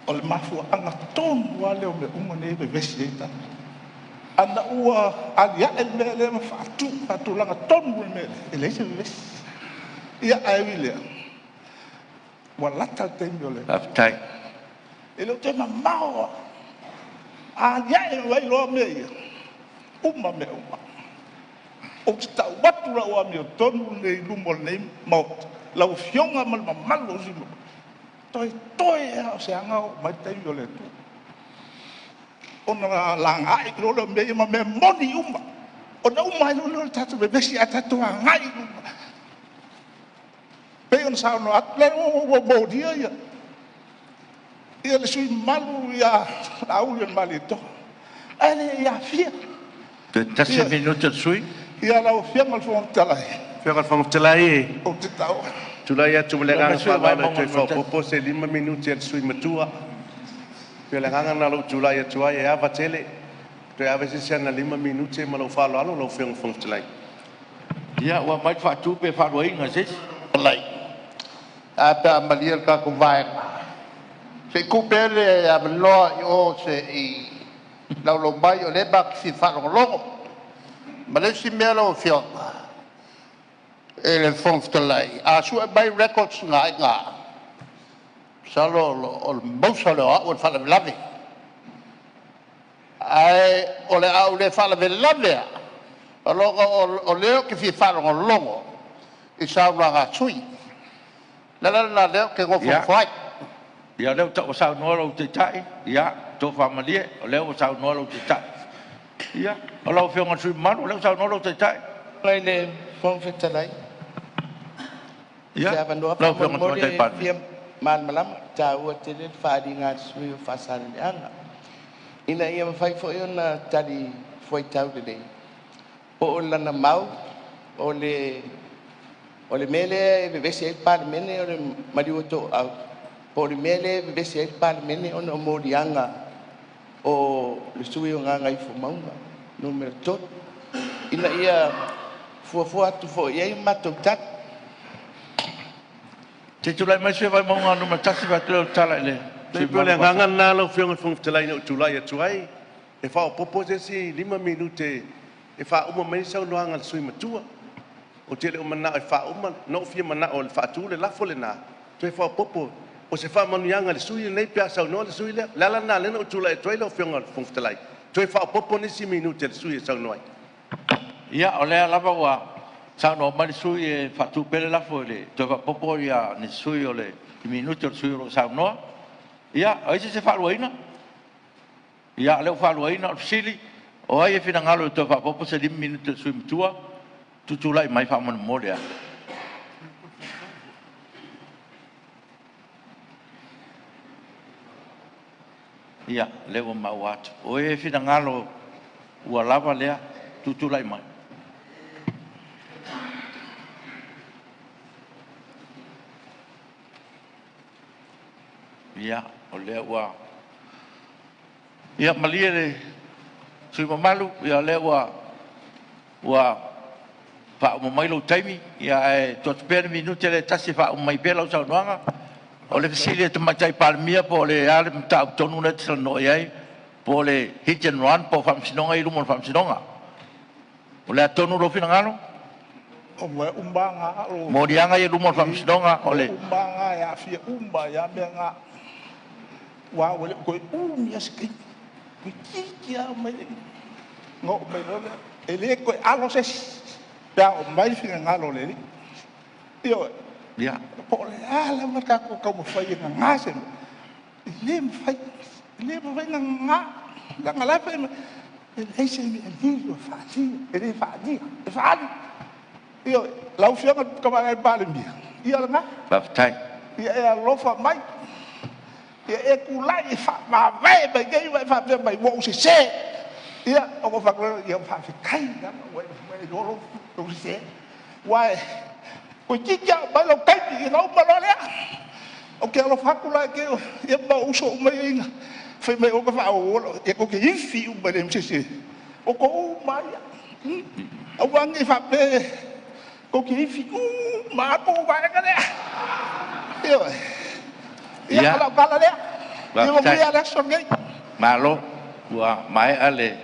o le mafuaaga tonu lava lea o mea uma nei e vevesi ai tatou. Ana ua alia'e le mea lea ma faatulaga tonu le mea lea, e leai se vevesi. Ia, ae ui i lea, ua lata le taimi o le Faafetai. E le o toe mamao lava. A alia'e mai loa mea ia, uma mea uma. Ou te tau atu lau amiotonu lenei i luma o lenei Maota, lau Afioga ma le mamalu o sui usufono mamalu, toetoe lava o se aga oo mai le taimi o le Atua, ona lagaai loa lea o mea ia ma mea moni uma, ona uma ai loa lea o le tatou vevesi ae tatou agai i luma. Pei ona saunoa atu, lea ua molia le sui usufono mamalu ia Laauli o le Malietoa, ae le i aafia. Toe tasi minute o le sui. Ia lau Afioga i le Fofoga Fetalai, Afioga i le Fofoga Fetalai, ou te tau. tulai atu ma le Tulai mai agaga le sui usufono o faaaloalo e Vaimauga toe 1. faaopoopo se 5 minute a le sui usufono matua. Pei o le agaga lena o lou tulai atu ai e ava tele, toe ave se isi ana 5 minute ma lou faaaloalo lau Afioga i le Fofoga Fetalai. Ia ua aumai le faatu pe faaluaina e se isi. Fetalai, ae a pe a malie le tatou Vaega, se i tuu pea le avanoa i o se i laulau mai o lea e matou te fia faalogologo. Ma le isi mea lau Afioga i le Fofoga Fetalai, a sue mai records na i ina, masalo o le mausa lea o au o le faalavelave. Ae o le a ou le faalavelave lava ona o lea ou te fia faalogologo i saunoaga a sui usufono. O le ala lena o lea ou te nofonofo ai. Ia, o lea ua saunoa lou Taitai, ia tofa malie, o lea ua saunoa lou Taitai. Ia, o lau Afioga i le sui usufono mamalu, o lea ua saunoa lou Taitai. Lau Afioga i le Fofoga Fetalai, Ia, se avanoa lau Afioga i le faamolemole Tamaitai e Palemia. fia malamalama, e taua tele le faaaliga a le sui usufono o Faasaleleaga, ina ia mafai foi ona tali fuaitau lelei, po o lana mau o le mea lea e vevesi ai le Palemene o le maliu o Toau, po o le mea lea e vevesi ai le Palemene ona o moliaga o le sui usufono o Gagaifomauga 3, ina ia fuafua atu foi i ai a matou tali. Se i tulai mai le sui usufono mo Vaimauga 1, vaeatu lea o le tala i le E sui pei o le usufono mamalu mo agaga lena lau Afioga i le Fofoga Fetalai na ou tulai atu ai, e faaopoopo se isi 5 minute e faauma mai ai le saunoaga a le sui usufono matua. Ou te le o manao e faauma, na ou fia manao e faatu le lafo lena, toe faaopoopo o se faamanuiaga i le sui usufono lenei pe a saunoa le sui usufono lea. O le ala lena lea na ou tulai atu ai lau Afioga i le Fofoga Fetalai, toe faaopoopo nisi minute o le sui usufono e saunoa ai. Ia, o lea lava ua saunoa mai le sui usufono e faatu pea le lafo e le toe faaopoopo ni sui o le minute o le sui usufono o lo o saunoa. Ia, o ai se isi e faaluaina? Ia, o lea ua faaluaina. O le fesili, o ai e finagalo e toe faaopoopo se 5 minute o le sui usufono matua? Tutulai mai faamolemole a. Ia, o lea ua maua atu. O ai e finagalo ua lava lea? Tutulai mai. Ia, o lea ua… Ia malie le sui usufono mamalu, o lea ua faauma mai lou taimi, ae tuu atu pea le minute lea e tasi e faauma ai pea lau saunoaga. O le fesili a le Tamaitai Palemia po o le a le mataupu tonu lea e te talanoa i ai, po o le hit and run po o faamasinoga ia e i luma o le Faamasinoga. O le a tonu lou finagalo? O mea uma lava na o Moliaga ia i luma o le Faamasinoga o mea le… uma lava na e aafia uma ai lava mea na, aua ua le toe umi lava se taimi, toeitiiti lava oo mai le… ona oo mai loa lea. E le toe alo se isi pe a oo mai le finagalo o le Alii. Ioe. Ia. Po o le a lava le tatou taumafai e gaga se mea, e le mafai, e le mafai ona gaga, leaga o la e fai mai, e leai se mea e lilo e faaalia, e le faaalia, e faaalu. Ioe. Lau Afioga i le Tamaitai Palemia, ia o lena. Faafetai. Ia e alofa mai, ia e tulai e faamavae mai nei ma e faapea mai, ua ou sese. Ia, ona ou fai atu lea, ia faafetai lava ua e iloa lou sese. Aua toeitiiti lava oo mai lou taimi ona uma loa lea. Ou te alofa atu la i te ma ou uso uma ia na fai mai e faaauau lau… Ia tou te ifi uma e leai ma se isi e… outou uma lava ia. Aua ne i faapea tou te ifi uma lava la outou vaega lea. Ioe. Ia, o lau tala lea. Ia manuia le aso lenei. Malo, ua maea le…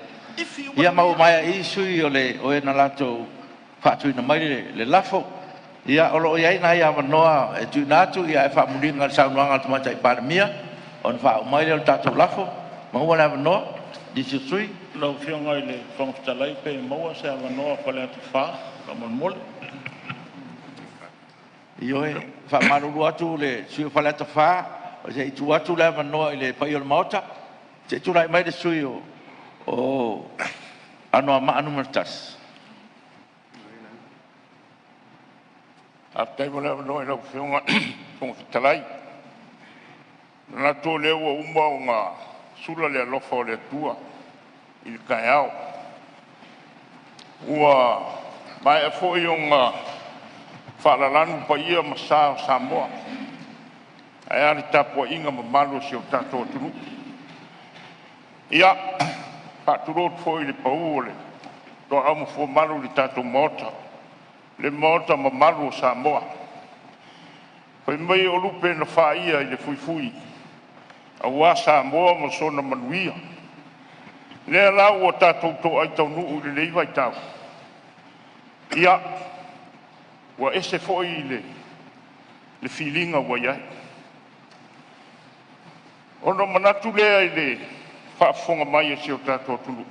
Ia ma ua maea i i sui usufono o le… o e na latou faatuina mai le lafo. Ia, o lo o i ai nai avanoa e tuuina atu ae faamuliga i le saunoaga a le Tamaitai Palemia ona faauma ai lea o le tatou lafo. Maua le avanoa nisi o sui usufono. Lau Afioga i le Fofoga Fetalai pe maua se avanoa o Faleata 4 faamolemole. Ioe, e faamalulu atu le sui usufono mo Faleata 4, se i tuu atu le avanoa i le paia o le Maota. Se i tulai mai le sui usufono o Anoamaa 1. Faafetai mo le avanoa i lau Afioga i le Fofoga Fetalai. E manatu o lea ua uma ona sula le alofa o le Atua i le taeao, ua maea foi ona faalalanu paia ma sa o Samoa, ae a le tapuaiga mamalu a si o tatou atunuu. Ia, e faatulou atu foi i le pau o le toaau ma fuamalu i le tatou Maota, le Maota mamalu o Samoa. Fai mai o lupe na faia i le fuifui aua Samoa ma sona manuia. Lea la ua tatou toai taunuu i lenei vaitau, ia, ua ese foi le filiga ua i ai. Ona manatu lea i le faafofoga mai a si o tatou atunuu,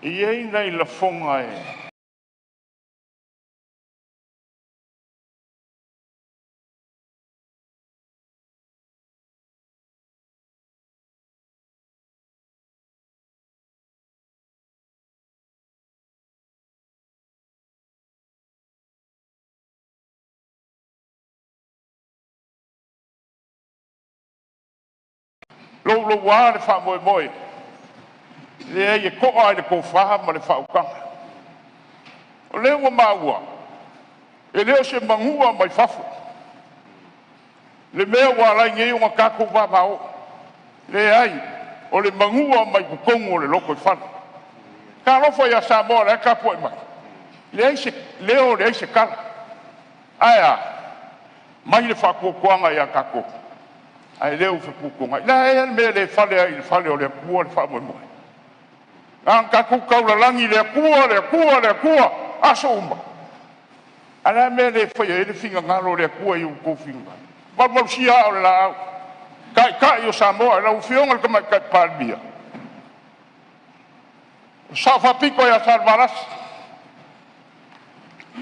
e i ai nai lafoga e louloua le faamoemoe, e leai e to'a lava i le tofa ma le faautaga. O lea ua maua, e le o se manua mai fafo le mea ua ala ai nei ona tatou vavao. Leai, o le manua mai totonu o le lotoifale. Talofa ia Samoa o la e tapuai mai, leai se leo leai se tala. Ae a? Mai le faatuatuaga ia tatou, ae le o fetuatuanai. O le a ea le mea e le fale ai i le fale o le Atua le faamoemoe? Na ona tatou taulalagi i le Atua, le Atua, le Atua, aso uma. Ae o le a le mea e le faia ai le finagalo o le Atua i outou finagalo? Valuvalusia aa o le laau, Taitai o Samoa, lau Afioga i le Tamaitai Palemia, o le Sao Faapito ia Salevalasi,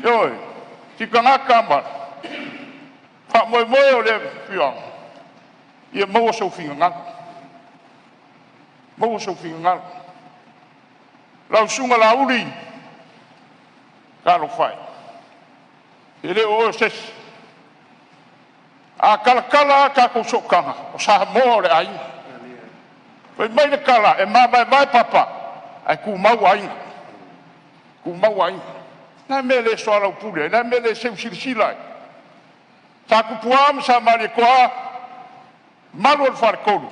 ioe, Tikagata ma le faamoemoe o le afioaga, ia maua sou finagalo, maua sou finagalo. Lau Susuga Laauli, talofa e, e le o oe o se isi. A talatala a tatou sootaga, o Samoa o le aiga. Fai mai le tala, e mavaevae papa ae tumau aiga, tumau aiga. O le a le mea e le soalaupule ai? O le a le mea e le seu silasila ai? Sa Tupua ma sa Malietoa, mamalu o le Faletolu,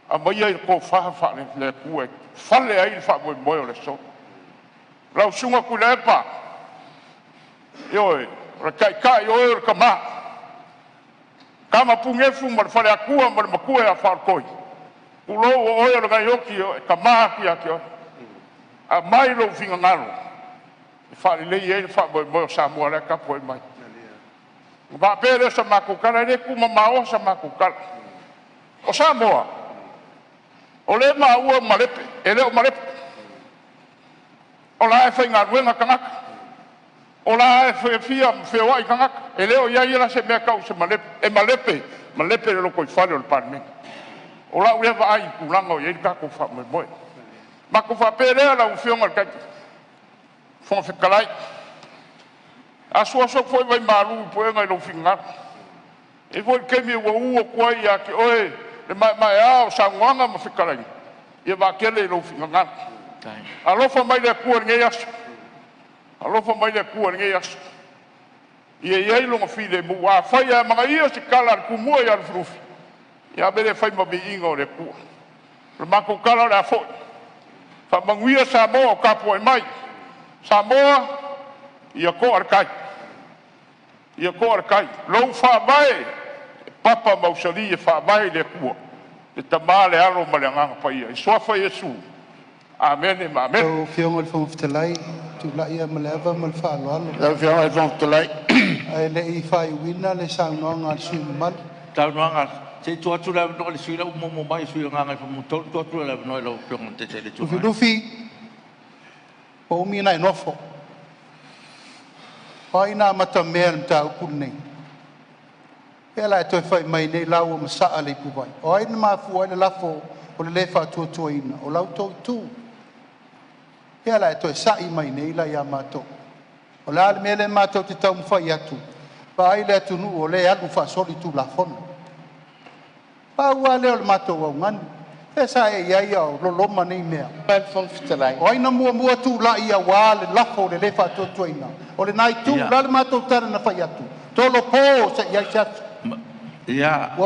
aumaia le tofa faale-Atua e fale ai le faamoemoe o le aso. Lau Susuga Tuilaepa, ioe, o le taitai o oe o le tama, Tama Punefu ma le Faleatua ma le matua ia Faletoi, tulou, o oe o le gaioki e kama atu ia te oe. Aumai lou finagalo e faalelei ai le faamoemoe o Samoa la e tapuai mai. Ona faapea lea o sa matou tala, e le tuumamaoa sa matou tala. O Samoa, o lea e maua malepe, e le o malepe, o la e faigaluega tagata, o la e fiafia ma feoai tagata, e le o i ai la se mea e tau o se malepe. E malepe, malepe le lotoifale o le Palemene. O lau lea vaai i le tulaga o i ai le tatou faamoemoe. Matou faapea lea lau Afioga i le Fofoga Fetalai, asuasu atu foi vaimalu i puega i lou finagalo. E i ai foi le taimi ua u atu ai ia te oe le maemaea o saunoaga ma fetalaiga, ia vaatele i lou finagalo. Alofa mai le Atua i lenei aso, alofa mai le Atua i lenei aso, ia i ai Lona filemu. Afai e amanaia se tala a le Tumua ia Lufilufi, ia ave lea e fai ma viiga o le Atua. O le matou tala o le a foi. Faamanuia Samoa o tapuai mai. Samoa, ia to'a le tai, ia to'a le tai, lou faavae e papa mausali e faavae i le Atua, le Tama le Alo ma le Agaga Paia. I le Suafa o Iesu, amene ma amene. Lau Afioga i le Fofoga Fetalai, ou te tulai lava ma le ava ma le faaaloalo, Lau Afioga i le Fofoga Fetalai... ae le i faaiuina le saunoaga a le sui usufono mamalu. Saunoaga, se i tuu atu le avanoa i le sui usufono la ua muamua mai, le sui usufono o Gagaifomauga 3, tuu atu le avanoa i lau Afioga i le Taitai o le Itu Agai. Lufilufi, ua umi ona e nofo. O ai na amatamea i le mataupu lenei? O fea la e toe fai mai nei la ua masaa le ipuvai? O ai na mafua ai le lafo o le lē Faatuatuaina? O la outou itu. O fea la e toe sa'i mai nei la ia matou? O le a le mea lea matou te taumafai atu? Vaai le atunuu o lea e alu faasolitulafono. Pau lava lea o le matou augani, fea sa e i ai a o loloma nei mea? O ai na muamua tulai aua le lafo o le lē Faatuatuaina? O lena itu. O le a le matou tala na fai atu? Tolopo seia i ai se aso. Ia.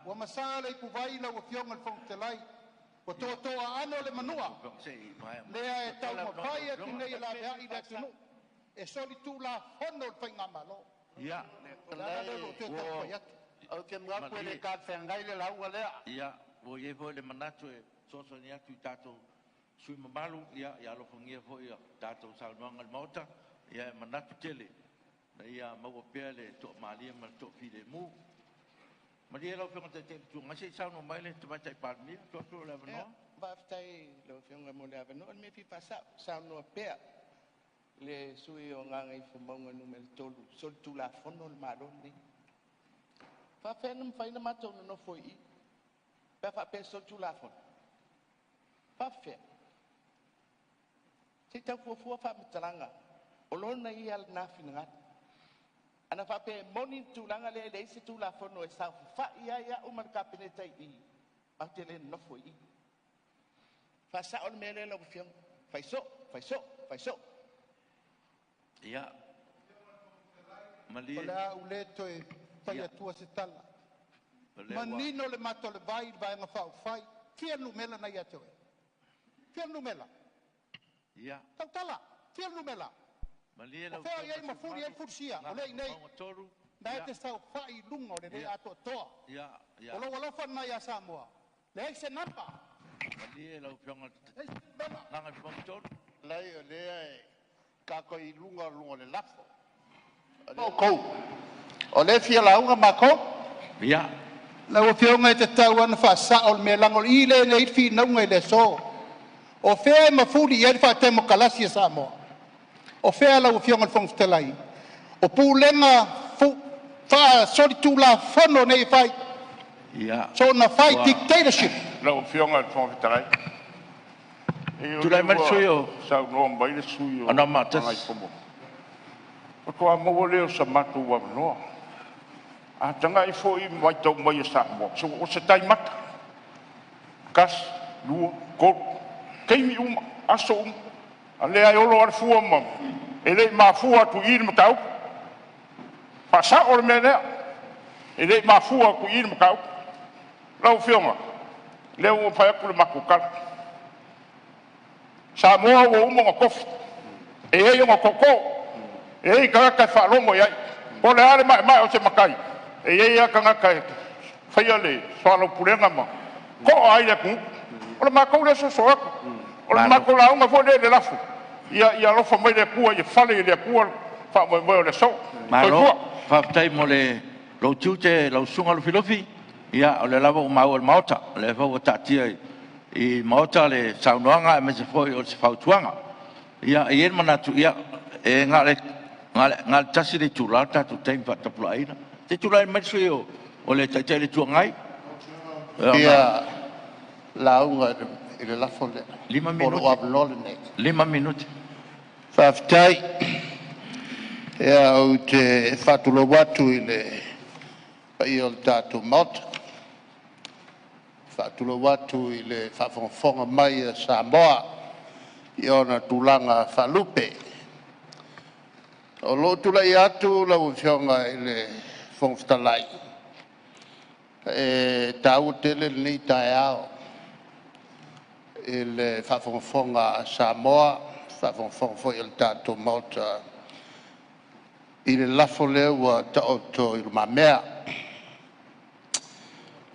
Ua masaa le ipuvai lau Afioga i le Fofoga Fetalai, ua totoa aano le manua, lea e taumafai atu nei e laveai le atunuu e solitulafono le faigamalo. O le ala lea o lou toe taumafai atu. Ou te manatu e le Malie. talafeagai le lauga lea. Ia, ua i ai foi le manatu e fesoasoani atu i tatou sui usufono mamalu, ia alofagia foi a tatou saunoaga i le Maota. Ia e manatu tele ina ia maua pea le toamalie ma le toafilemu. Malie lau Afioga i le Taitai o le Itu Agai, se i saunoa mai le Tamaitai Palemia. Tuu atu lou Ia, avanoa. faafetai i lau Afioga mo le avanoa. O le mea e fia faasa'o, saunoa pea le sui usufono o Gagaifomauga 3, solitulafono le Malo lenei. E faafefea ona mafai ona matou nonofo i i pe a faapea e solitulafono? E faafefea? Se i tau fuafua faamatalaga, o lona ia lena finagalo. Ana faapea e moni le tulaga lea e leai se Tulafono e saofafai ai au ma le Kapeneta i i, matou te le nonofo i i. Faasao le mea lea lau Afioga, fai so'o, fai so'o, fai so'o. Ia, O malie. le a ou le toe fai atua se tala. O lea ua Manino le mata o le vai i le Vaega Faaupufai. Fia le numera na ia te oe? Fia le numera? Ia, Tautala, fia le numera? malie O lau fea o i Afioga ai i le sui mafuli e ai usufono le mamalu, fulisia? O lea e i inei. Gagaifomauga 3. Na e Ia, te saofai i luga o le le ia, atoatoa. ia, O ia. lou alofa lena ia Samoa. Leai se namba, Malie lau Afioga leai se numera. Gagaifomauga 3. Leai o lea e tatou te i luga o le lafo. O outou o lea e fia lauga matou. Ia, Lau Afioga e tatau lava ona faasao le mea, leaga o i lea na i ai le finauga i le aso. O fea e mafuli i ai le faatemokarasi a Samoa? O fea lau Afioga i le Fofoga Fetalai? O pulega faasolitulafono nei e fai, ia, soona fai ua dictatorship. Lau Afioga i le Fofoga Fetalai, e o Tulai lea mai le ua sui usufono saunoa mai le sui o usufono o Anoamaa 1. Gagaifomauga, faatoa maua lea o se matou avanoa. A tagai foi ma matau mai e Samoa, o se tai mata, tasi, lua, tolu, taimi uma, aso uma, a o lea e olo lava le fua ma e le i mafua atu i i le mataupu. Faasao le mea lea, e le i mafua atu i i le mataupu. Lau Afioga, o lea ua fai atu le matou tala, Samoa ua uma ona tofi, e i ai ona tootoo, e i ai tagata e faalogo i ai. Po o le a le maemae o se matai, e i ai lava tagata e faia le soalaupulega ma to'a ai le atunuu. O le matou lea soso atu, o le Malo. matou lauga foi lea i le lafo, ia alofa mai le Atua ia fale i le Atua le faamoemoe o le aso. Malo, Soifua. faafetai mo lou tiute lau Susuga Lufilufi. Ia o lea lava ua maua e le Maota, o lea foi ua taatia i Maota le saunoaga aemaise foi o se fautuaga. Ia e i ai le manatu, e na o le tasi le itula le tatou taimi faatapulaaina. Se i tulai mai le sui usufono o le Taitai o le Itu Agai. Ia lauga i le lafo lea. 5 Po o lou minute, avanoa lenei. 5 minute. Faafetai. Ia ou te faatulou atu i le paia o le tatou Maota. Faatulou atu i le faafogafoga mai a Samoa i ona tulaga faalupe. O lou tulai atu lau Afioga i le Fofoga Fetalai, e taua tele lenei taeao i le faafogafoga a Samoa, faafogafoga foi a le tatou Maota i le lafo lea ua taoto i lumamea.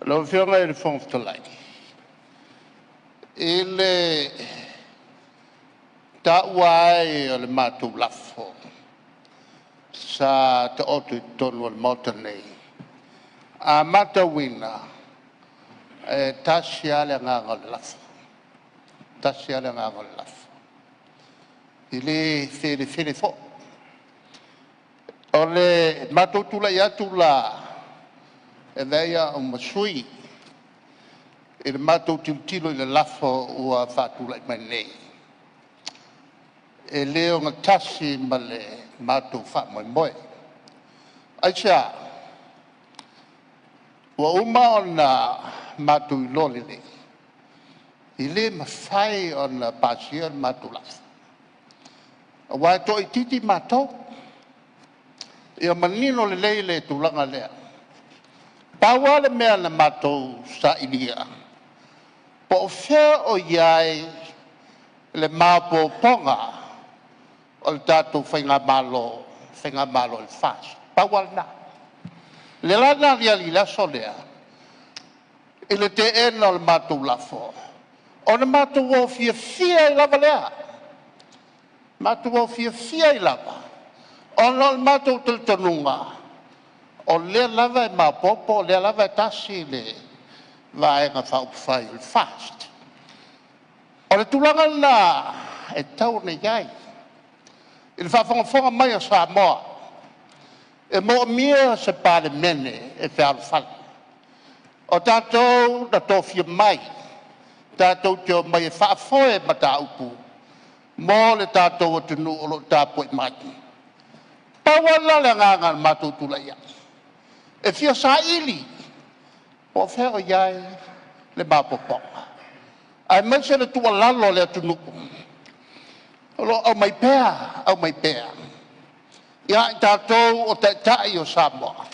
Lau Afioga i le Fofoga Fetalai, i le taua ai o le matou lafo sa taoto i totonu o le Maota nei, a matauina, e tasi lava le agaga o le lafo, e tasi lava le agaga o le lafo. E le felefele foi. O le matou tulai atu la e avea ai au ma sui i le matou tilotilo i le lafo ua faatulai mai nei, e le ogatasi ma le matou faamoemoe. Aisea? Ua uma ona matou iloa lelei, e le mafai ona pasia le matou lafo, aua e toaitiiti matou. Ia manino lelei le tulaga lea. Pau lava le mea na matou sailia, po o fea o i ai le maopoopoga o le tatou Faigamalo, le Faigamalo a le FAST. Pau lava lena. O lea la na aliali i le aso lea i le teena o le matou lafo, ona matou o fiafia ai lava lea, matou o fiafia ai lava, ona o le matou talitonuga, o lea lava e maopoopo o lea lava e tasi le Vaega Faaupufai o le FAST. O le tulaga lena e tatau ona i ai i le faafogafoga mai a Samoa, e moomia se Palemene e fealofani. O tatou na tofia mai tatou te omai e faafoe mataupu mo le tatou atunuu o lo o tapuai mai. Pau lava lena o le agaga na matou tulai ai, e fia saili po o fea o i ai le maopoopoga, aemaise le tuualalo a le atunuu o lo o aumai pea, aumai pea ia i tatou o Taitai o Samoa.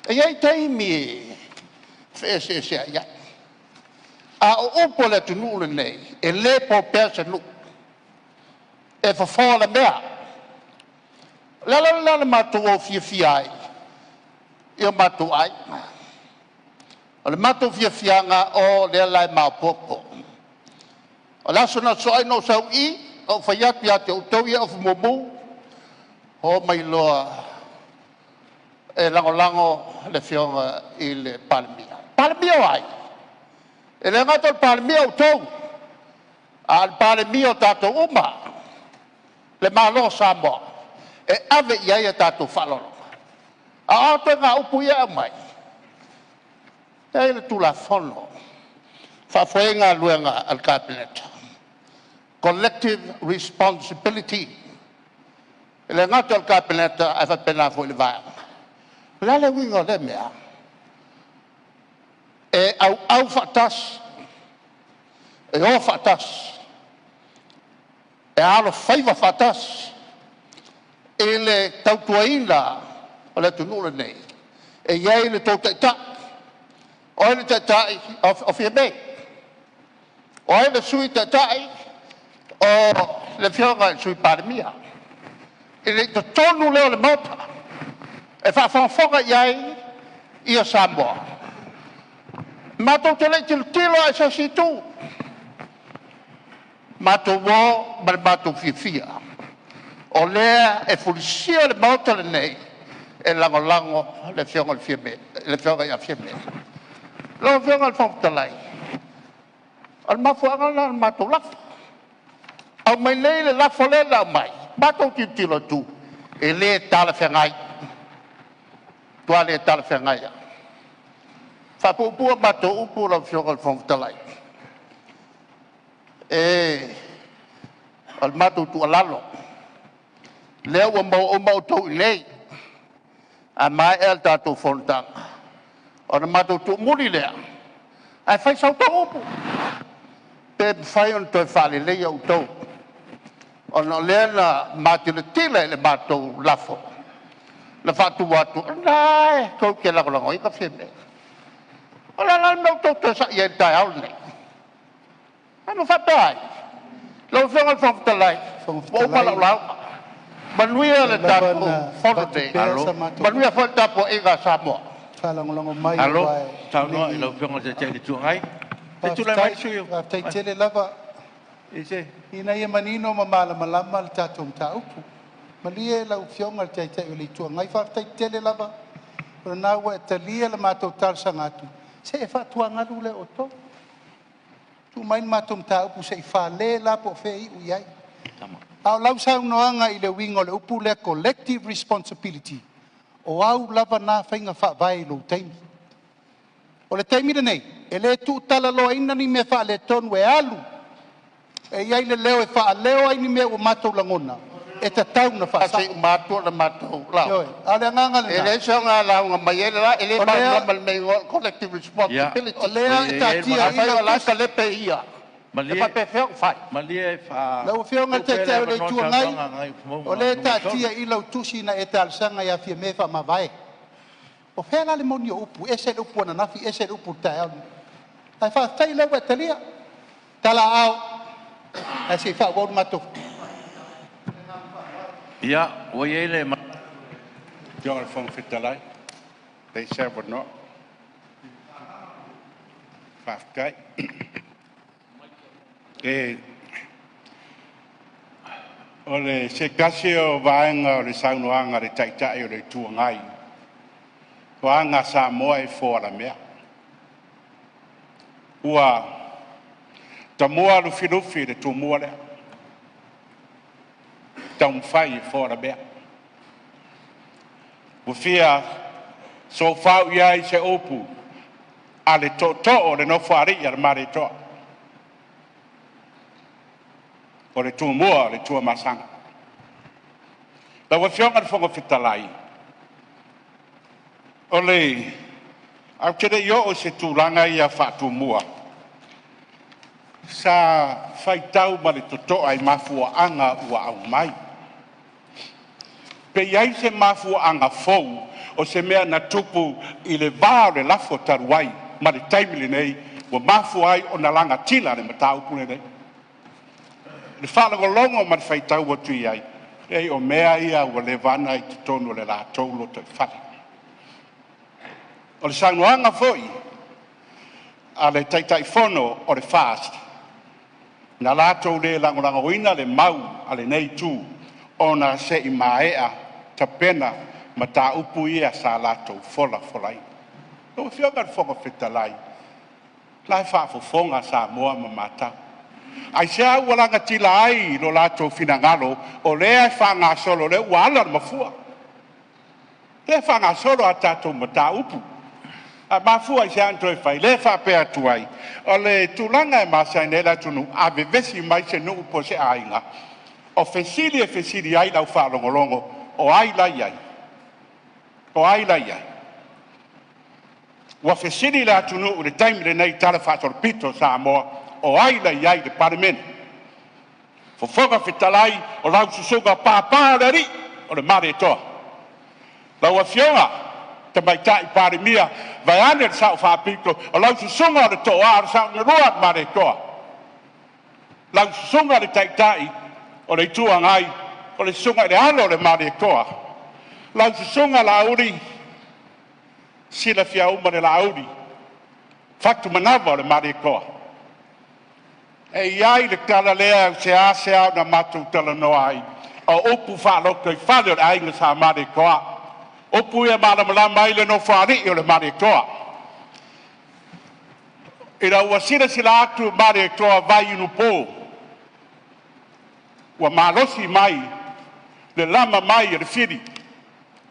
E i ai taimi e feeseeseai ai, a o upu a le atunuu lenei, e le po pea se nuu, e fofo alamea. O le ala lena na matou o fiafia ai i o matou aiga. O le matou fiafiaga o lea la e maopoopo. O le aso na sosoo ai na ou sau i i, ou fai atu ia te outou ia e ofi mumu, o mai loa e lagolago le Afioga i le Palemia. Palemia o ai? E le gata o le Palemia o outou, a o le Palemia o tatou uma, le Malo o Samoa e ave i ai a tatou faaaloaloga. A o a ituaiga upu ia e aumai? E i ai le Tulafono e faafoe ai galuega a le Kapeneta, collective responsibility. E le gata o le Kapeneta ae faapena foi i le Vaega. O le a le uiga o lea mea? E auau faatasi, e o faatasi, e alofaiva faatasi i le tautuaina o le atunuu lenei. E i ai le tou Taitai. O ai le Taitai? O Fiame. O ai le Sui Taitai? O le Afioga i le Sui Palemia. I totonu lea o le Maota e faafogafoga i ai ia Samoa. Matou te le i tilotilo lava i se isi itu, matou o ma le matou fiafia, o lea e fulisia le Maota lenei e lagolago le Afioga i le Fiame, le Afioga ia Fiame. Lau Afioga i le Fofoga Fetalai, o le mafuaaga lena o le matou lafo. Aumai nei le lafo lea na aumai, matou tilotilo atu, e le talafeagai, matua le talafeagai lava. Faapuupuu a matou upu lau Afioga i le Fofoga Fetalai, o le matou tuualalo, lea ua maua uma outou i inei. A maea le tatou fonotaga ona matou tuumuli lea, ae fai sa outou upu, pe mafai ona toe faaleleia outou, ona o lea na matilatila i le matou lafo na faatu atu, o lena lava tou te lagolagoina Fiame. O le a la le mea ua outou toe sai ai i le taeao lenei? A na faapea ai? Lau Afioga i le Fofoga Fetalai, ua uma lau lauga. Manuia lea le lava tatou na fono avatu nei, pea sa matou manuia foi le tapuaiga a Samoa. faalagolago mai Malo aua e saunoa i le lau i Afioga i le Taitai o le Itu Agai. Se i tulai mai Faafetai, le sui faafetai usufono. tele lava I se. ina ia manino ma malamalama le tatou mataupu. Malie lau Afioga i le Taitai o le Itu Agai, faafetai tele lava o lena ua e talia le matou talosaga atu, se e faatuagalu lea o outou. Tuu mai le matou mataupu se i fale la po o fea e iu i ai. A o lau saunoaga i le uiga o le upu lea collective responsibility, o au lava na faiga faavae i lou taimi. O le taimi lenei, e le tuutalaloaina ni mea faaletonu e alu e i ai le leo e faaleo ai ni mea ua matou lagona e tatau ona faasao. Se i uma atu le matou lauga. Ioe, a o le agaga E lena. leai se lauga mai ai le la, e le O lea- malamalama i le mea e igoa o le collective responsibility. O lea e taatia Afai i o lau la tusi. talepe ia, e faapefea ona fai? Malie fa. Lau Afioga i le Taitai o le Itu Agai, o lea e taatia i lau tusi na e talosaga ia Fiame faamavae. O fea la le moni o upu? E ese le upu ananafi, ese le upu i le taeao lenei. Ae faafetai o lea ua e talia. Talaaao, ae se i faaauau le matou. Ia, ua i ai le Afioga i le Fofoga Fetalai, leai se avanoa. Faafetai. E o le se tasi o vaega o le saunoaga a le Taitai o le Itu Agai, o aga a Samoa e fo alamea. Ua tamua Lufilufi i le tumua lea, taumafai e fo alamea. Ua fia soofau i ai se upu a le tootoo o le Nofoalii a le Malietoa, o le Tumua o le Tuamasaga. Lau Afioga i le Fofoga Fetalai, o le ae ou te le i oo i se tulaga ia faatumua, sa faitau ma le totoa i mafuaaga ua aumai. Pe i ai se mafuaaga fou o se mea na tupu i le va o le lafo talu ai ma le taimi lenei ua mafua ai ona lagatila le mataupu lenei. I le faalogologo ma le faitau atu i ai, leai o mea ia ua leva lava ona i totonu o le latou lotoifale. O le saunoaga foi a le Taitaifono o le FAST, na latou le lagolagoina le mau a lenei itu, ona se i maea tapena mataupu ia sa latou folafolaina. Lau Afioga i le Fofoga Fetalai, o la e faafofoga Samoa ma matau. Aisea ua lagatila ai lo latou finagalo o lea e faagasolo, o lea ua ala le mafua, lea e faagasolo a tatou mataupu? Ae mafua i se a ona toe fai? Lea e faapea atu ai, o le tulaga e masani ai le atunuu, a vevesi mai se nuu po o se aiga, o fesili e fesili ai lau faalogologo, o ai la e i ai? O ai la e i ai? Ua fesili le atunuu i le taimi lenei i Tala Faasolopito o Samoa, o ai la e i ai i le Palemene? Fofoga Fetalai, o lau susuga Papa o le Alii, o le Malietoa. Lau Afioga Tamaitai Palemia, vaeane le Sao Faapito, o lau susuga o le Toa o le Saolelua o le Malietoa. Lau susuga i le Taitai o le Itu Agai, o le susuga i le alo o le Malietoa. Lau susuga Laauli, silafia uma le Laauli, fatumanava o le Malietoa. E i ai le tala lea, e seasea ona matou talanoa ai, o upu faalotoifale o le aiga Sa Malietoa, upu ia e malamalama ai le Nofoalii o le Malietoa. Ina ua silasila atu Malietoa Vaiulupo ua malosi mai le lama mai e le fili,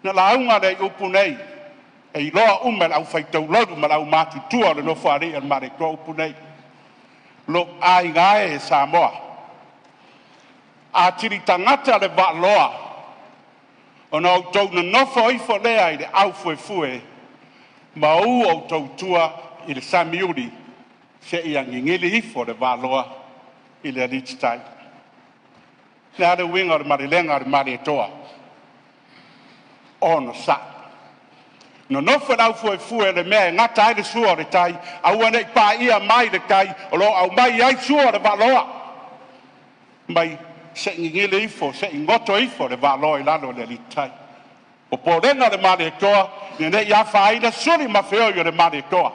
na lauga lea i upu nei, e iloa uma e le aufai taulaulu ma le aumatutua o le Nofoalii o le Malietoa upu nei. Lou aiga e Samoa, a tili tagata le vaaloa, ona outou nonofo ifo lea i le aufuefue ma u outou i tua i le samiuli seia gigili ifo le vaaloa i le alititai. O le a le uiga o le malelega a le Malietoa? Onosai, nonofo le aufuefue i le mea e gata ai le sua o le tai, aua ne i paia mai le tai o lo o aumai ai sua o le vaaloa, mai se i gigili ifo, se i goto ifo le vaaloa i lalo o le alititai. Popolega o le Malietoa, ina ne i afaina suli ma feoi o le Malietoa.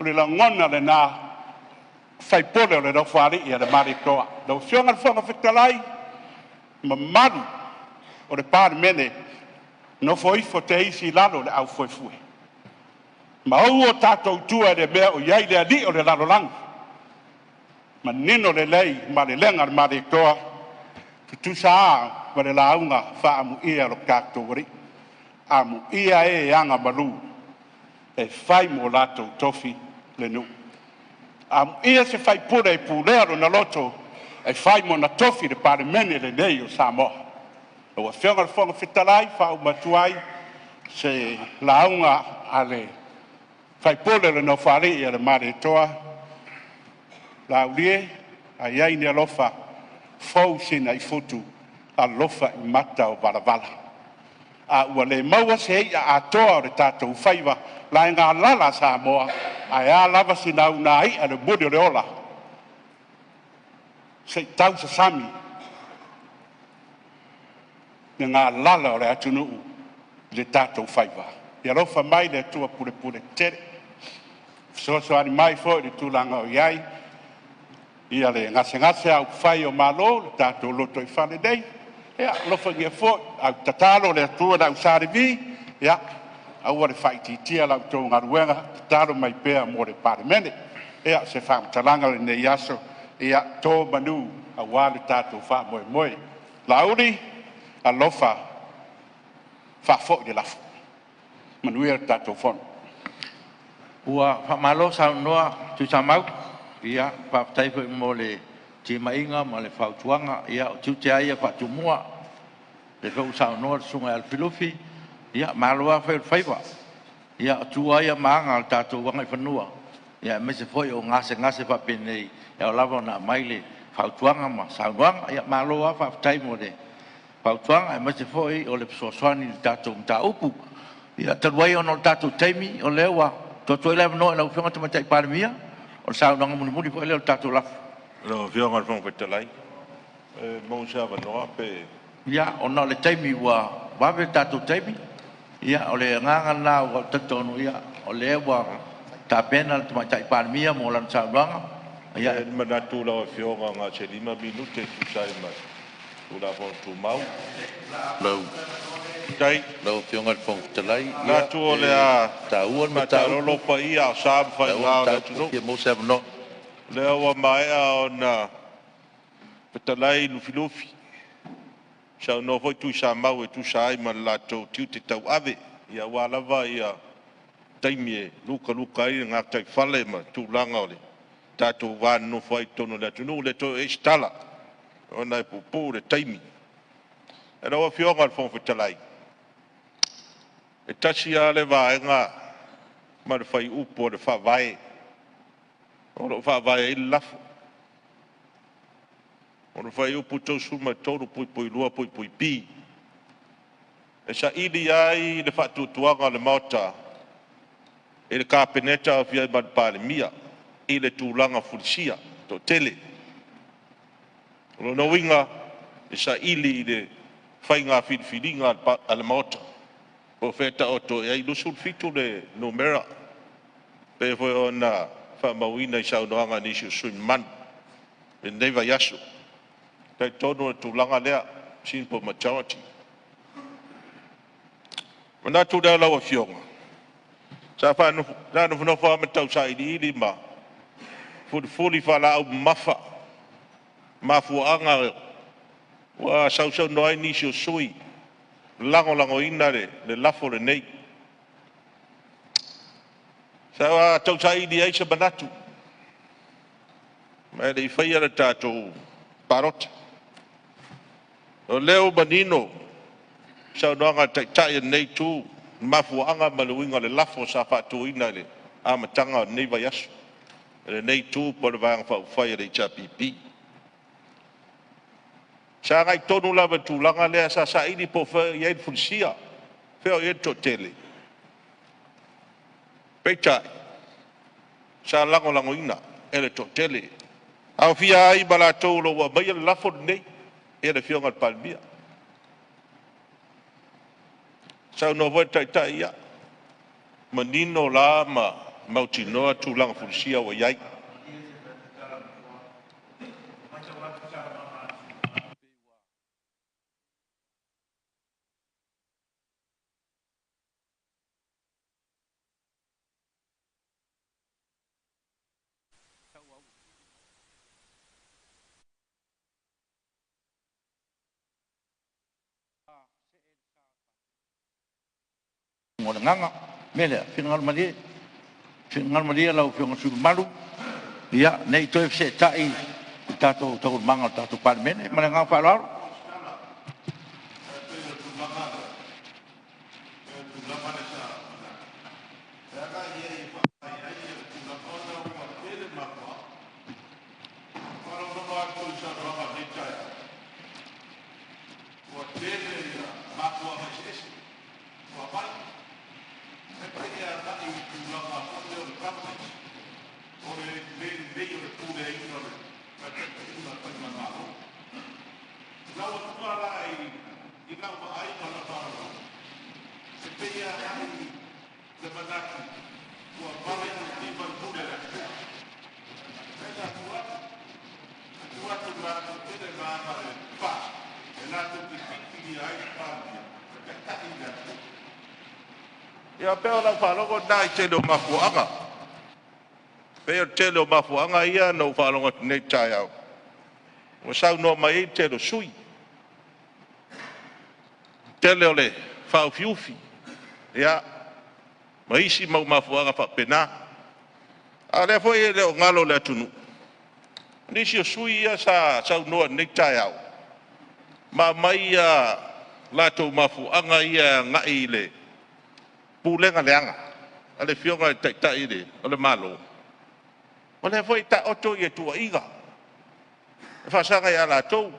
O le lagona lena faipule o le Nofoalii a le Malietoa. Lau Afioga i le Fofoga Fetalai, mamalu o le Palemene, nofo ifo te isi i lalo o le aufuefue, ma ou o tatou i tua i le mea o i ai le alii o le lalolagi. Manino lelei malelega a le Malietoa, Tutusa a ma le lauga faaamuia a lo tatou Alii, amuia e agamalu e fai mo latou tofi le nuu. Amuia se faipule e pulea lona loto e fai mona tofi le Palemene lenei o Samoa. Lau Afioga i le Fofoga Fetalai, faauma atu ai se lauga a le faipule o le Nofoalii o le Malietoa, Laauli e, a i ai ni alofa, fou sina i futu, alofa i mata o valavala. A ua le maua se i'a atoa o le tatou faiva laegalala a Samoa, ae a lava sina unai'a i le muli o le ola, se i tausasami le galala o le atunuu i le tatou faiva. Ia alofa mai le Atua pulepule tetele, fesoasoani mai foi i le tulaga o i ai le gasegase a upufai o Malo, le tatou lotoifale nei. Ia alofagia foi, ae tatalo le Atua i le au Sa Levi, ia aua le faaitiitia la outou galuega, tatalo mai pea mo le Palemene. Ia, o se faamatalaga i lenei aso, ia to manu aua le tatou faamoemoe. Laauli, alofa faafoi le lafo. Manuia le tatou Fono. Ua faamalo saunoa Tuisamau, ia faafetai foi mo le timaiga ma le fautuaga. Ia o tiute lava ia faatumua. O lea foi ua saunoa le Susuga ia Lufilufi, ia malo lava fai o le faiva. Ia o tu lava ia ma aga o le tatou agaifanua, aemaise foi o gasegase faapenei e ao lava ona aumai le fautuaga ma saunoaga. Ia malo lava faafetai mo le fautuaga aemaise foi o le fesoasoani i le tatou mataupu. Ia talu ai ona o le tatou taimi o lea ua tuu atu ai le avanoa i lau Afioga i le Tamaitai Palemia, o le saunoaga mulimuli foi lea o le tatou lafo. Lau Afioga i le Fofoga Fetalai, pe maua se avanoa pe... Ia, ona o le taimi ua vave le tatou taimi, ia o le agaga lena ua ou talitonu o lea ua tapena le Tamaitai Palemia mo lana saunoaga. E i ai le manatu lau Afioga na o se 5 minute e tusa ai ma le Tulafono Tumau. Lau Afioga i le Fofoga Fetalai, ia Manatu o le e a taua le faataalolo mataupu, paia o sa ma e taua le faiga o le mataupu ua atunuu. fia maua se avanoa. O lea ua maea ona fetalai Lufilufi, saunoa foi Tuisamau e tusa ai ma le latou tiute tauave aua lava taimi e lukaluka ai le gataifale ma tulaga o le tatou va nonofo ai i totonu o le atunuu. E le toe oo i ai se tala ona e puupuu le taimi. Ae lau Afioga i le Fofoga Fetalai, e tasi lava le vaega ma le fuaiupu o le Faavae o lo o faavae ai le lafo. O le fuaiupu 33(2)(b), e saili ai le faatuatuaga o le Maota i le Kapeneta aofia ai ma le Palemia i le tulaga fulisia toatele. O lona uiga e saili i le faiga filifiliga a le Maota po o fea e taoto i ai, e 27 le numera pei foi ona faamauina i saunoaga a nisi o sui usufono mamalu i lenei vaiaso. E talitonu o le tulaga lea, simple majority. Ona manatu lea lau Afioga, sa nofonofo lava ma tausailiili ma fulifuli faalaau mamafa mafuaaga ua sausaunoa ai nisi o sui usufono e lagolagoina le lafo lenei. Sa tausaili ai se manatu ae le i faia le tatou palota. O lea ua manino le saunoaga a le Taitai o lenei Itu i le mafuaaga ma le uiga o le lafo sa faatuina i le amataga o lenei vaiaso e lenei Itu po o le Vaega Faaupufai a le HRPP. Sa agai tonu lava i le tulaga lea sa saili po o fea o i ai le fulisia, fea o i ai le toatele. Peitai, sa lagolagoina e le toatele, aofia ai ma latou o lo o ua aumaia le lafo lenei, ia le Afioga i le Palemia. Saunoa foi le Taitai, ia, manino la ma mautinoa tulaga fulisia ua i ai. O le agaga mea lea, finagalo malie, finagalo malie lau Afioga i le sui usufono mamalu, ia ne i toe feseetai i tatou taualumaga o le tatou Palemene. Ma le agaga faaaloalo. Ia pei o lau faalogo lena i le tele o mafuaaga. Pei o le tele o mafuaaga ia na ou faalogo atu nei i le taeao ua saunoa mai ai le tele o sui usufono. Tele o le faaufiufi ia ma isi mau mafuaaga faapena. A o lea foi e le o galo i le atunuu nisi o sui usufono ia sa saunoa i lenei taeao ma aumai a latou mafuaaga ia e agai i le pulega leaga a le Afioga i le Taitai o le Malo. O lea foi e taoto tuuaiga e faasaga ia latou.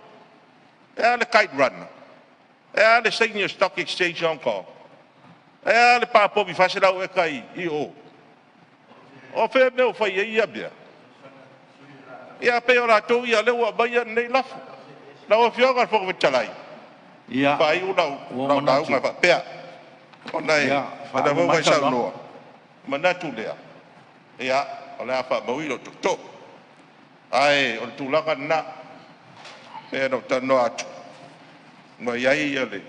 E a le Kite Runner? E a le saini o le Stock Exchange i Hong Kong? E a le pa povi 400 eka i o? O fea le mea o fai ai ia mea? Ia pei o latou ia o lea ua aumaia lenei lafo. Lau Afioga i le Fofoga Fetalai, faaiu lau lauga e faapea, ona o lea foi ua e saunoa, manatu lea, ia, o le a faamauina lou tootoo. Ae o le tulaga lena, pei ona ou talanoa atu, ua i ai le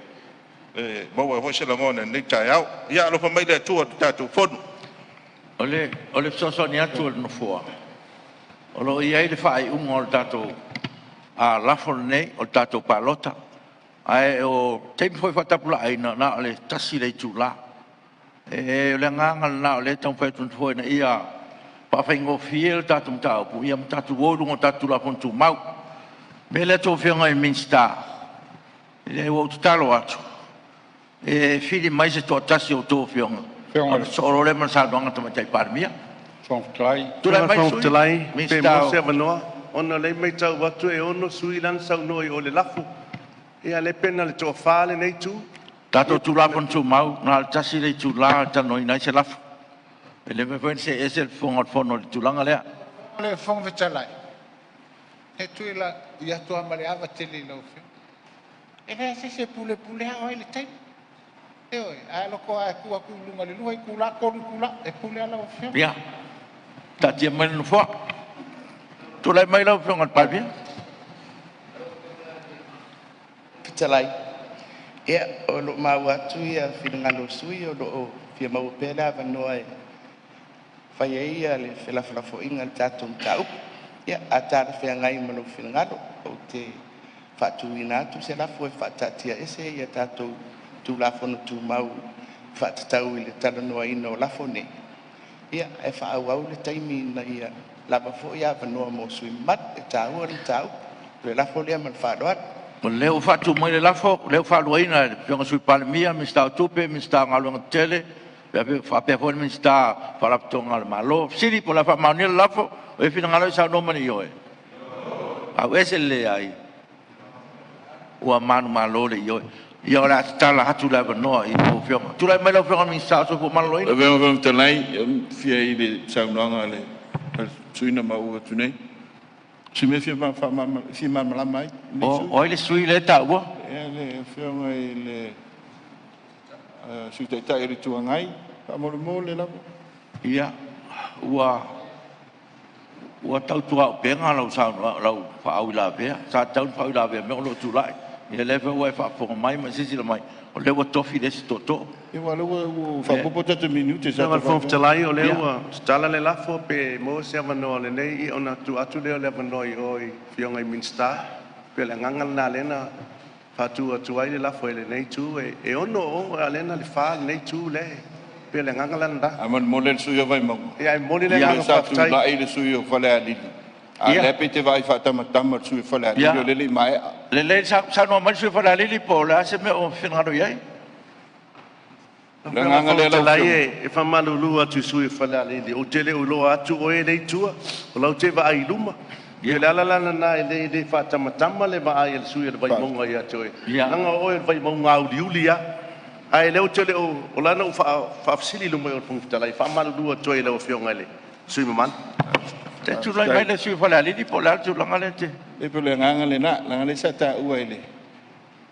maua ai foi se lagona i lenei taeao. Ia alofa mai le Atua i le tatou Fono. O le fesoasoani atu a le Nofoa, o lo o i ai le faaiuga o le tatou lafo lenei o le tatou palota. Ae o taimi foi faatapulaaina, na o le 1 le itula. O le agaga lena o lea e taumafai atu le Nofoa ina ia faafaigofie le tatou mataupu ma tatou o i luga o tatou Tulafono Tumau. O le mea lea a outou Afioga i Minisita, ua ou tatalo atu, e fili mai se toatasi o a outou afioga ona sosoo loa lea ma le saunoaga a le Tamaitai Palemia. Tulai mai le Minisita o Avanoa, ona o lea e matau atu e 6 sui usufono la na saunoa i o i le lafo. Ia lea pe na o le toa-4 lenei itu. Tatou Tulafono Tumau, na o le 1 le itula e talanoaina ai se lafo. E le mafai foi ona see ese le Fofoga o le Fono i le tulaga lea. Le Fofoga Fetalai, e tui atu lava ma le ava tele i lau Afioga, e leai se isi e pulepulea oe i le taimi. Ioe, a e tu atu i luga i le 2 itula, 3 itula, e pule lava lau Afioga. Ia, taatia mai le Nofoa. Tulai mai lau Afioga i le Palemia. Fetalai, ia o lo o maua atu ia finagalo o sui usufono o lo o fia maua pea le avanoa e fai ai ia le felafolafoaiga i le tatou mataupu. Ia, a talafeagai ma lou finagalo, ou te faatuina atu se lafo, E faataatiaese ia tatou Tulafono Tumau e faatatau i le talanoaina o lafo nei, ae faaauau le taimi ina ia lava foi avanoa mo sui usufono mamalu. E taua le mataupu. O le lafo lea ma le faaaloalo. O lea ua faatu mai le lafo, o lea ua faaluaina e le Afioga i le Sui Palemia, Minisita o Tupe, Minisita o Galuega Tetele, faapea foi le Minisita o Faalapotopotoga a le Malo. Fesili po o le a faamaonia le lafo? O i finagalo ai saunoa ma le ioe? Fauese le leai. Ua manumalo le ioe. Ia o le a tatala atu le avanoa i lau Afioga. Tulai mai lau Afioga i le Minisita o le Soifua Maloloina. Lau Afioga i le Fofoga Fetalai, e fia i le saunoaga a le sui usufono na maua atu nei. Si mea fia malamalama ai. O ai le sui usufono lea e taua? Le Afioga i le Sui Taitai o le Itu Agai, faamolemole lava. Ia, ua tautuaupega lau saunoaga, lau faauilavea. Sa tatau ona faauilavea mai o lou tulai. Ia lea foi ua e faafofoga mai ma e silasila mai, o lea ua tofi le isi tootoo. Ia aua o lea ua faaopoopo tatou minute sa Lau Afioga i le Fofoga Fetalai, o lea ua tatala le lafo, pe maua se avanoa o lenei, ona tuu atu lea o le avanoa i o i Afioga i Minisita. Pei o le agaga lena lea na Faatu atu ai le lafo e lenei itu, e 6 o, a o lea na o le 4 lenei itu lea e pei o le agaga la lena. A molemole le sui usufono o Vaimauga. Ia, ae momoli le agaga Sa faafetai. tulai le sui usufono o Falealili, a o lea pei e te vaai faatamatama i le sui usufono o Falealili o lea e le i maea. Lelei, saunoa mai le sui usufono o Falealili po o le a se mea o finagalo i ai. O le agaga lea lau Fetalai, Afioga. e faamalulu atu i le sui usufono o Falealili, ou te le o iloa atu o oe lea e i tua, o la ou te vaai i luma. Ia o le ala la lena e le faatamatama le vaai a le sui usufono o le Vaimauga ia te oe, leaga o oe o le Vaimauga auliuli lava. Ae o lea ou te le o… o la e na ou faafesili i luma i o i le Fofoga Fetalai, e faamalulu atu ai i lau Afioga i le sui usufono mamalu. Se i tulai mai le sui usufono o Falealili po o le a le tulaga lea e te… E pei o le agaga lena, leaga o lea sa taua e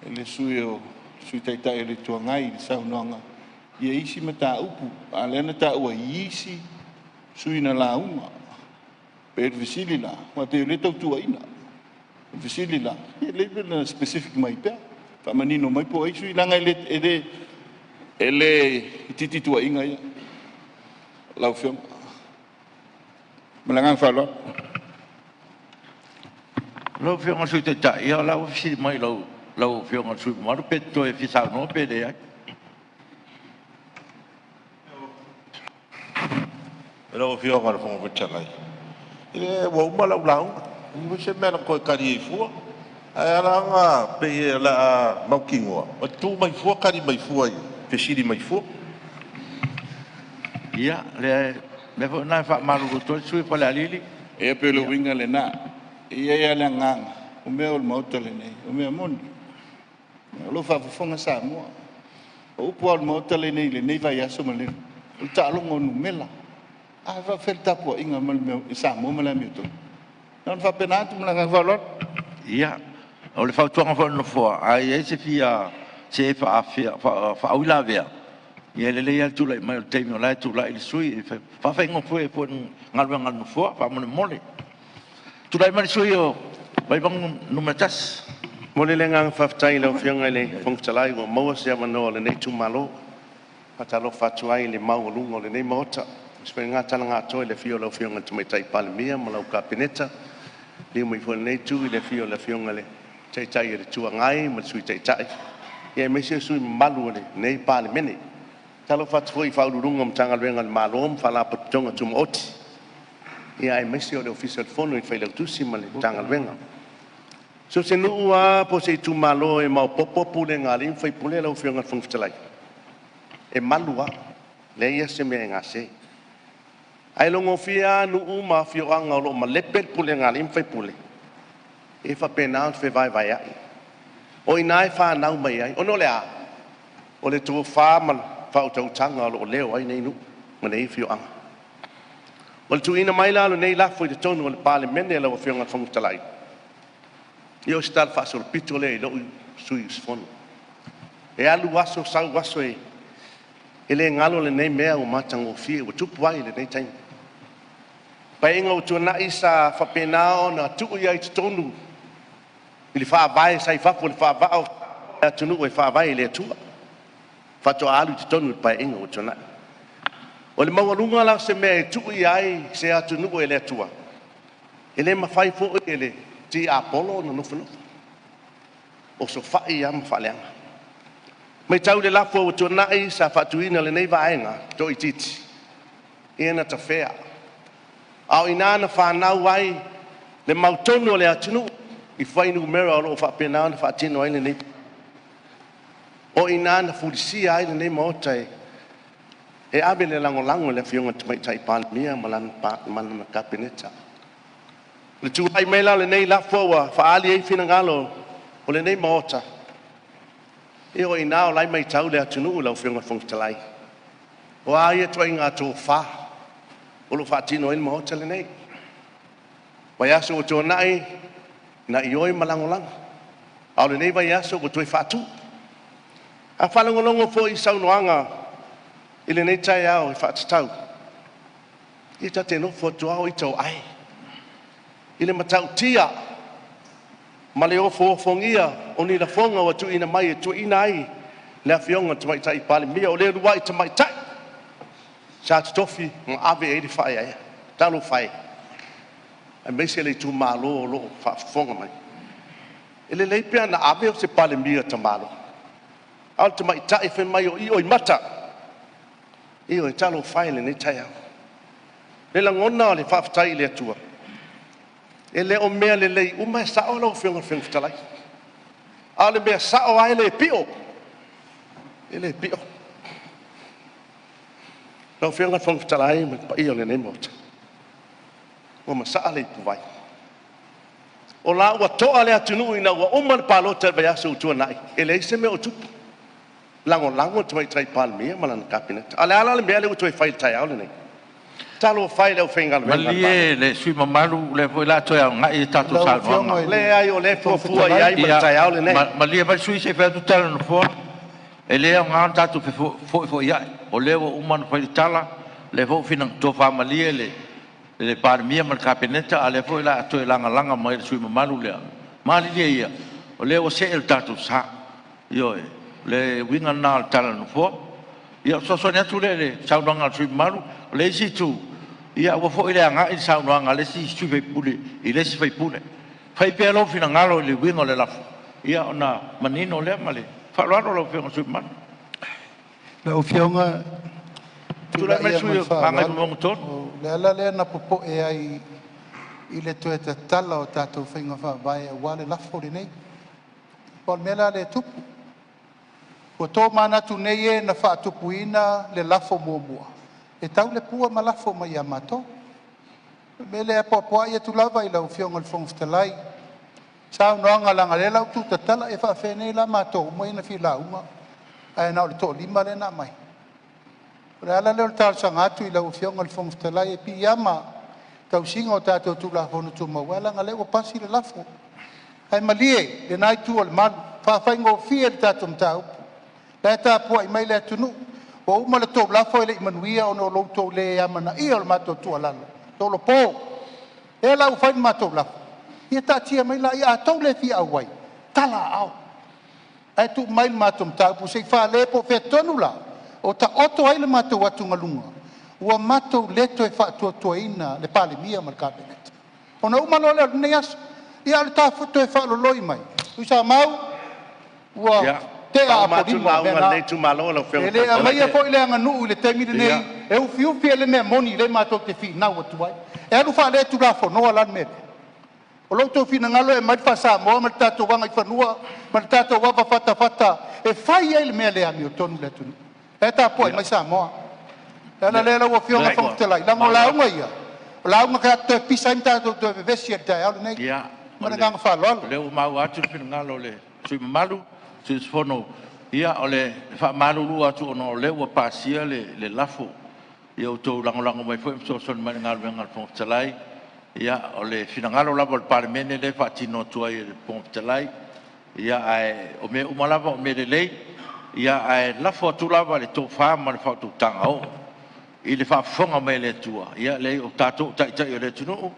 le sui usufono o le Sui Taitai o le Itu Agai i le saunoaga isi mataupu, a o lea na taua i isi sui usufono na lauga. E pei o le fesili la, aua pei o lea e tau tuuaiina. O le fesili la, pe lelei pe ana specific mai pea, faamanino mai po o ai sui usufono leaga e le itiiti tuuaiga ia lau Afioga. Ma le agaga faaaloalo. Lau Afioga i le Sui Taitai, ia o la ua fesili mai lau Afioga i le sui usufono mamalu pe e te toe fia saunoa pe leai. Lau Afioga i le Fofoga Fetalai, ua uma lau lauga, e leai foi se mea na toe tali ai fua. Ae ala ona pei o le a mautinoa, e tu mai fua tali mai fua i fesili mai fua. Ia, o le mea foi lena e faamalulu atu ai le sui usufono o Falealili. Ia pei o le uiga lena. E i ai lava le agaga, o mea o le Maota lenei, o mea moni. O lo o faafofoga Samoa. O upu lava o le Maota lenei i lenei vaiaso ma le, o le taaloga o numera. A faapefea le tapuaiga ma le mea i Samoa ma le amiotonu? Na ona faapena atu ma le agaga faaaloalo. Ia, o le fautuaga foi a le Nofoa, a i ai se faauilavea, ia e lelei lava le tulai mai o le taimi o la e tulai le sui usufono, e faafaigofie ai foi le galuega a le Nofoa faamolemole. Tulai mai le sui usufono mo Vaimauga 1. E momoli le agaga faafetai i lau Afioga i le Fofoga Fetalai ua maua se avanoa o lenei itumalo. E faatalofa atu ai i le maualuga o lenei Maota, aemaise foi lena talaga atoa i le afio o lau Afioga i le Tamaitai Palemia ma lau Kapeneta, liliu mai foi i lenei itu i le afio o le Afioga i le Taitai o le Itu Agai ma le Sui Taitai, aemaise o sui usufono mamalu o lenei Palemene. E faatalofa atu foi i Ofisa Sili o Pulega o Matagaluega a le Malo ma Faalapotopotoga Tumaoti, aemaise o le Ofisa o le Fono i le Failautusi ma le Matagaluega. So o se nuu lava po o se itumalo e maopoopo pulega a alii ma faipule lau Afioga i le Fofoga Fetalai, e malu lava, leai lava se mea e gase. Ae logofie lava nuu ma afioaga o lo o malepe le pulega a alii ma faipule, e faapena ona fevaevaeai. O i ina e fanau mai ai, ona o le a? O le tofa ma le faautautaga o lo o leo ai nei nuu ma nei afioaga. O le tuuina mai la o lenei lafo i totonu o le Palemene lau Afioga i le Fofoga Fetalai, ia o se talafaasolopito lea i lou sui usufono. E alu aso sau aso e le galo lenei mea ua matagofie ua tupu ai i lenei taimi. Paeaiga ua tuanai sa faapena ona tuu i ai i totonu i le Faavae sa i fafo i le faavaa o le atunuu e faavae i le Atua faatoa alu i totonu i le Paeaiga ua tuanai. O le maualuga la o se mea e tuu i ai se atunuu e le Atua, e le mafai foi e le tiapolo ona nofonofo, osofai lava ma faaleaga. Matau i le lafo ua tuanai sa faatuina e lenei vaega toaitiiti, ia na tafea, a o i ina na fanau ai le mautonu o le atunuu i fuainumera o lo o faapena ona faatino ai lenei. O i ina na fulisia ai lenei Maota e ave le lagolago i le Afioga i le Tamaitai Palemia ma lana Kapeneta. O le tulai mai la o lenei lafo ua faaali ai finagalo o lenei Maota, ia o i ina o la e matau le atunuu lau Afioga i le Fofoga Fetalai. O a ia ituaiga tofa o lo o faatino ai le Maota lenei. Vaiaso ua tuanai na ioe ma lagolago, a o lenei vaiaso ua toe faatu. A faalogologo foi i saunoaga i lenei taeao e faatatau, ia ta te nofo atu lava o ita o ae i le matautia ma le ofoofogia o ni lafoga ua tuuina mai e tuuaina ai le Afioga i le Tamaitai Palemia, o le uluai tamaitai sa totofi ma ave i ai le faaeaea. Talofa e, aemaise le itumalo o lo o faafofoga mai. E lelei pe ana ave o se Palemia tamaloa, a o le tamaitai fai mai o ioimata. Ioe, talofa e i lenei taeao. Le lagona o le faafetai i le Atua, e le o mea lelei uma e sao lau Afioga i le Fofoga Fetalai, a o le mea sao lava e le pio, e le pio. Lau Afioga i le Fofoga Fetalai ma le paia o lenei Maota, ua masaa le ipuvai, o la ua toa le atunuu ina ua uma le palota i le vaiaso ua tuanai, e leai se mea o tupu. Lagolago le Tamaitai Palemia ma lana Kapeneta. A o le a la le mea lea ua toe fai i le taeao lenei? Talofa e i le aufaigaluega a le Malo. Malie le sui usufono mamalu, o lea foi o le a toe agai a tatou Lau saunoaga. Afioga i le Leai, o lea e Fofoga fuafua i Fetalai, ai ma le taeao lenei. Malie mai le sui usufono se i fai atu le tala a le Nofoa. E le aoga ona tatou fefoifoiai, o lea ua uma ona fai le tala, o lea foi ua tofa malie le Palemia ma le Kapeneta, a o lea foi o le a toe lagalaga mai e le sui usufono mamalu lea. Malilie ia, o lea ua see le tatou sa. Ioe, o le uiga lena o le tala a le Nofoa. Ia, o le fesoasoani atu lea i le saunoaga a le sui usufono mamalu. O le isi itu, ia aua foi le agai le saunoaga a le isi sui usufono i le isi sui usufono. Fai pea lou finagalo i le uiga o le lafo, ia ona manino lea. Ma le faaaloalo lau Afioga i le sui usufono mamalu. Lau Afioga, Tulai tulai mai le lava ma sui le usufono mo faaaloalo. Gagaifomauga 3. O le ala lea na popoe ai i le toe tatala o tatou faiga faavae aua le lafo lenei. Aua o le mea la lea e tupu, ua tomanatu nei e na faatupuina le lafo muamua, e tau le pua ma lafo mai ia matou. O le mea lea e apoapoai atu lava i lau Afioga i le Fofoga Fetalai, saunoaga leaga o lea la ua tuutatala, e faapefea la matou uma ia na fia lauga ae na o le toalima lea na aumai? O le ala lea o le talosaga atu i lau Afioga i le Fofoga Fetalai, e piiama i le tausiga o tatou Tulafono Tumau, ae leaga o lea ua pasi le lafo. Ae malie lena itu o le malu, faafaigofie le tatou mataupu, o la e tapuai mai le atunuu. Ua uma le tou lafo e le i manuia ona o lo outou le amanaia o le matou tuualalo, tolopo. O lea la ua fai le matou lafo, ia taatia mai laia, a outou le fia auai, tala aao, ae tuu mai le matou mataupu se i fale po o fea tonu lava o taoto ai le matou atugaluga, ua matou le toe faatuatuaina le Palemia ma le Kapeneta. Ona uma loa lea o lenei aso. Ia a o le ta toe faaloloi mai, Tuisamau, ua tea Faauma atu le Apolima o lauga mea a na. lenei itumalo lau Afioga E i le le Fofoga aumaia Fetalai. foi le aganuu i le taimi lenei e ufiufi ai le mea moni lea matou te finau atu ai. E alu faaletulafonoa la le mea lea? O lo outou finagalo e aumai le faasamoa ma le tatou agaifanua ma le tatou avafatafata e fai ai le mea le amiotonu i le atunuu. O la e tapuai mai Samoa. O le ala lea lau O Afioga i lea le Fofoga ua Fetalai, leaga o maua lauga atu. ia, o lauga e toe pisa ai ma tatou toe vevesi ai i le taeao lenei. Ia, Ma le agaga faaaloalo. o lea ua maua atu le finagalo o le sui usufono mamalu, sui usufono. Ia, o le faamalulu atu ona o lea ua pasia le lafo, ia outou lagolago mai foi ma fesoasoani mai i le galuega a le Fofoga Fetalai. Ia, o le finagalo lava o le Palemene lea e faatino atu ai e le Fofoga Fetalai. Ae o mea uma lava o mea lelei, ae lafo atu lava i le tofa ma le faautautaga oo i le faafofoga mai a le Atua. Ia leai o tatou o taitai o le atunuu,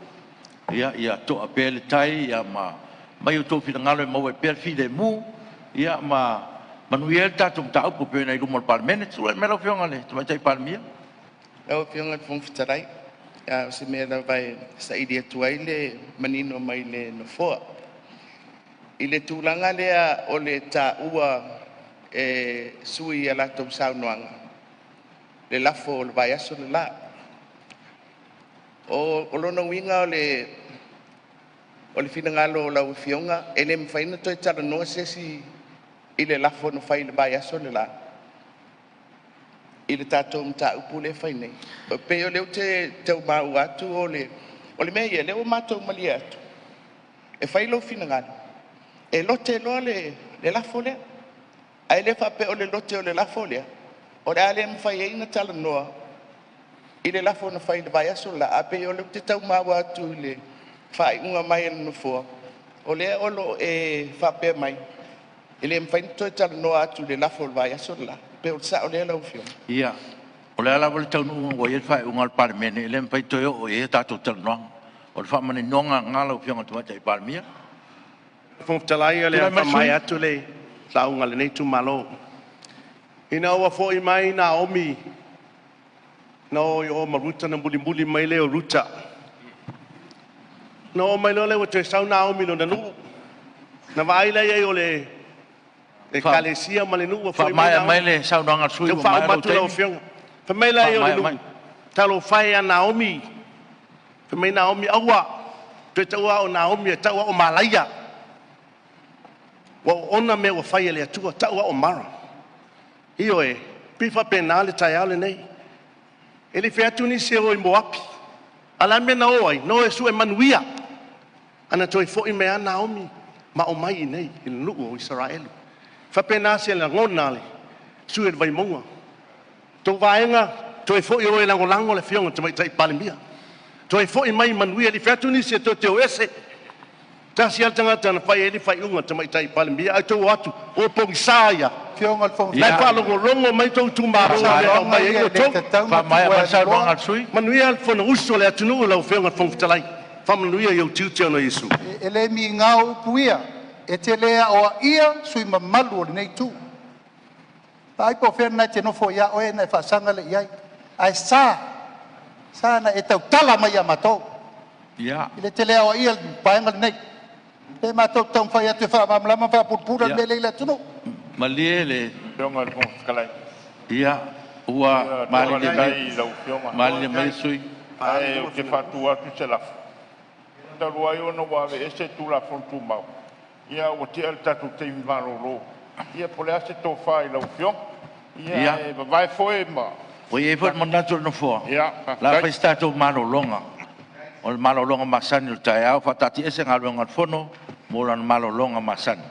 ia toa pea le tai ma aumai outou finagalo e maua ai pea le filemu ma manuia ai le tatou mataupu e pei ona i luma o le Palemene. Tulai mai lau Afioga i le Tamaitai Palemia. Lau Afioga i le Fofoga Fetalai, a o se mea lava e saili atu ai le manino mai le nofoa. I le tulaga lea o le taua e sui usufono i a latou saunoaga le lafo o le vaiaso le la. O lona uiga o le finagalo o lau Afioga e le mafai ona toe talanoa se isi i le lafo na fai i le vaiaso le la i le tatou mataupu lea e fai nei? E pei o lea ou te tau maua atu o le mea ia, o lea ua matou malie atu, e fai lou finagalo e lote loa le lafo lea. Ae le faapea o le lote o le lafo lea o le a le mafai ai ona talanoa i le lafo na fai i le vaiaso le la. Ae pei o lea ou te tau maua atu i le faaiuga mai a le Nofoa, o lea o lo o e faapea mai, e le mafai ona toe talanoa atu i le lafo o le vaiaso le la. Po o le sao lea lau Afioga? Ia, o le a lava le taunuuga ua i ai le faaiuga a le Palemene, e le mafai ona toe oo i ai a tatou talanoaga. O le faamaninoga lena lau Afioga i le Tamaitai Palemia. Fofoga Fetalai, o le Tulai a mai le sui faamaea usufono. atu le lauga a lenei itumalo. Ina ua foi mai Naomi na o i o ma Ruta ona mulimuli mai lea o Ruta. Na oo mai loa lea ua toe sau Naomi i lona nuu, Na vaai la i ai o le ekalesia ma le nuu ua foi mai. Faamaea mai le saunoaga a le sui usufono, ua maea lou taimi. Fai mai la o le nuu, talofa e ia Naomi, fai mai Naomi, aua, toe taua au o Naomi ae tau au o Malaia. Ua oona mea ua fai e le Atua, tau au o Mara. Ioe, e pei e faapena le taeao lenei. E le i fai atu nisi e o i Moapi, a o le a le mea na o ai? Na o e sue manuia. Ana toe foi mai lava Naomi ma aumai i inei i le nuu o Isaraelu. E faapena se lagona a le sui usufono o le Vaimauga. Tou vaega, toe foi o e lagolago le afioga i le Tamaitai Palemia. Toe foi mai manuia, e le i fai atu nisi e tou te o ese. Tasi lava le tagata na fai i ai le faaiuga a le Tamaitai Palemia, ae outou o atu, o pogisa ia. La e faalogologo mai tou itumalo i mea na aumai ai outou. Manuia le Fonousu a le atunuu lau Afioga i le Fofoga Fetalai. Faamanuia i ou tiute ona o Iesu. E le migao upu ia, e te le aoaia sui usufono mamalu o lenei Itu. Vaai po o fea lena e te nofo ai oe ona e faasaga lea i ai. Ae sa, sa ona e tautala mai ia matou. E te le aoaia le Vaega lenei. O lea matou te taumafai atu e faamalamalama ma faapulapula le mea lea e i le atunuu. Malie le Ia, ua malilie mai le sui usufono. Ae ou te faatu atu se lafo, Talu ai ona ua aveese Tulafono Tumau, ia ua te'a le tatou taimi malolo, ia po o le a se tofa i lau Afioga, ae vavae foe ma… Ua i ai foi le manatu o le Nofoa, o le a fai se tatou malologa, o le malologa masani o le taeao. Faataatiaese Galuega a le Fono mo lana malologa masani.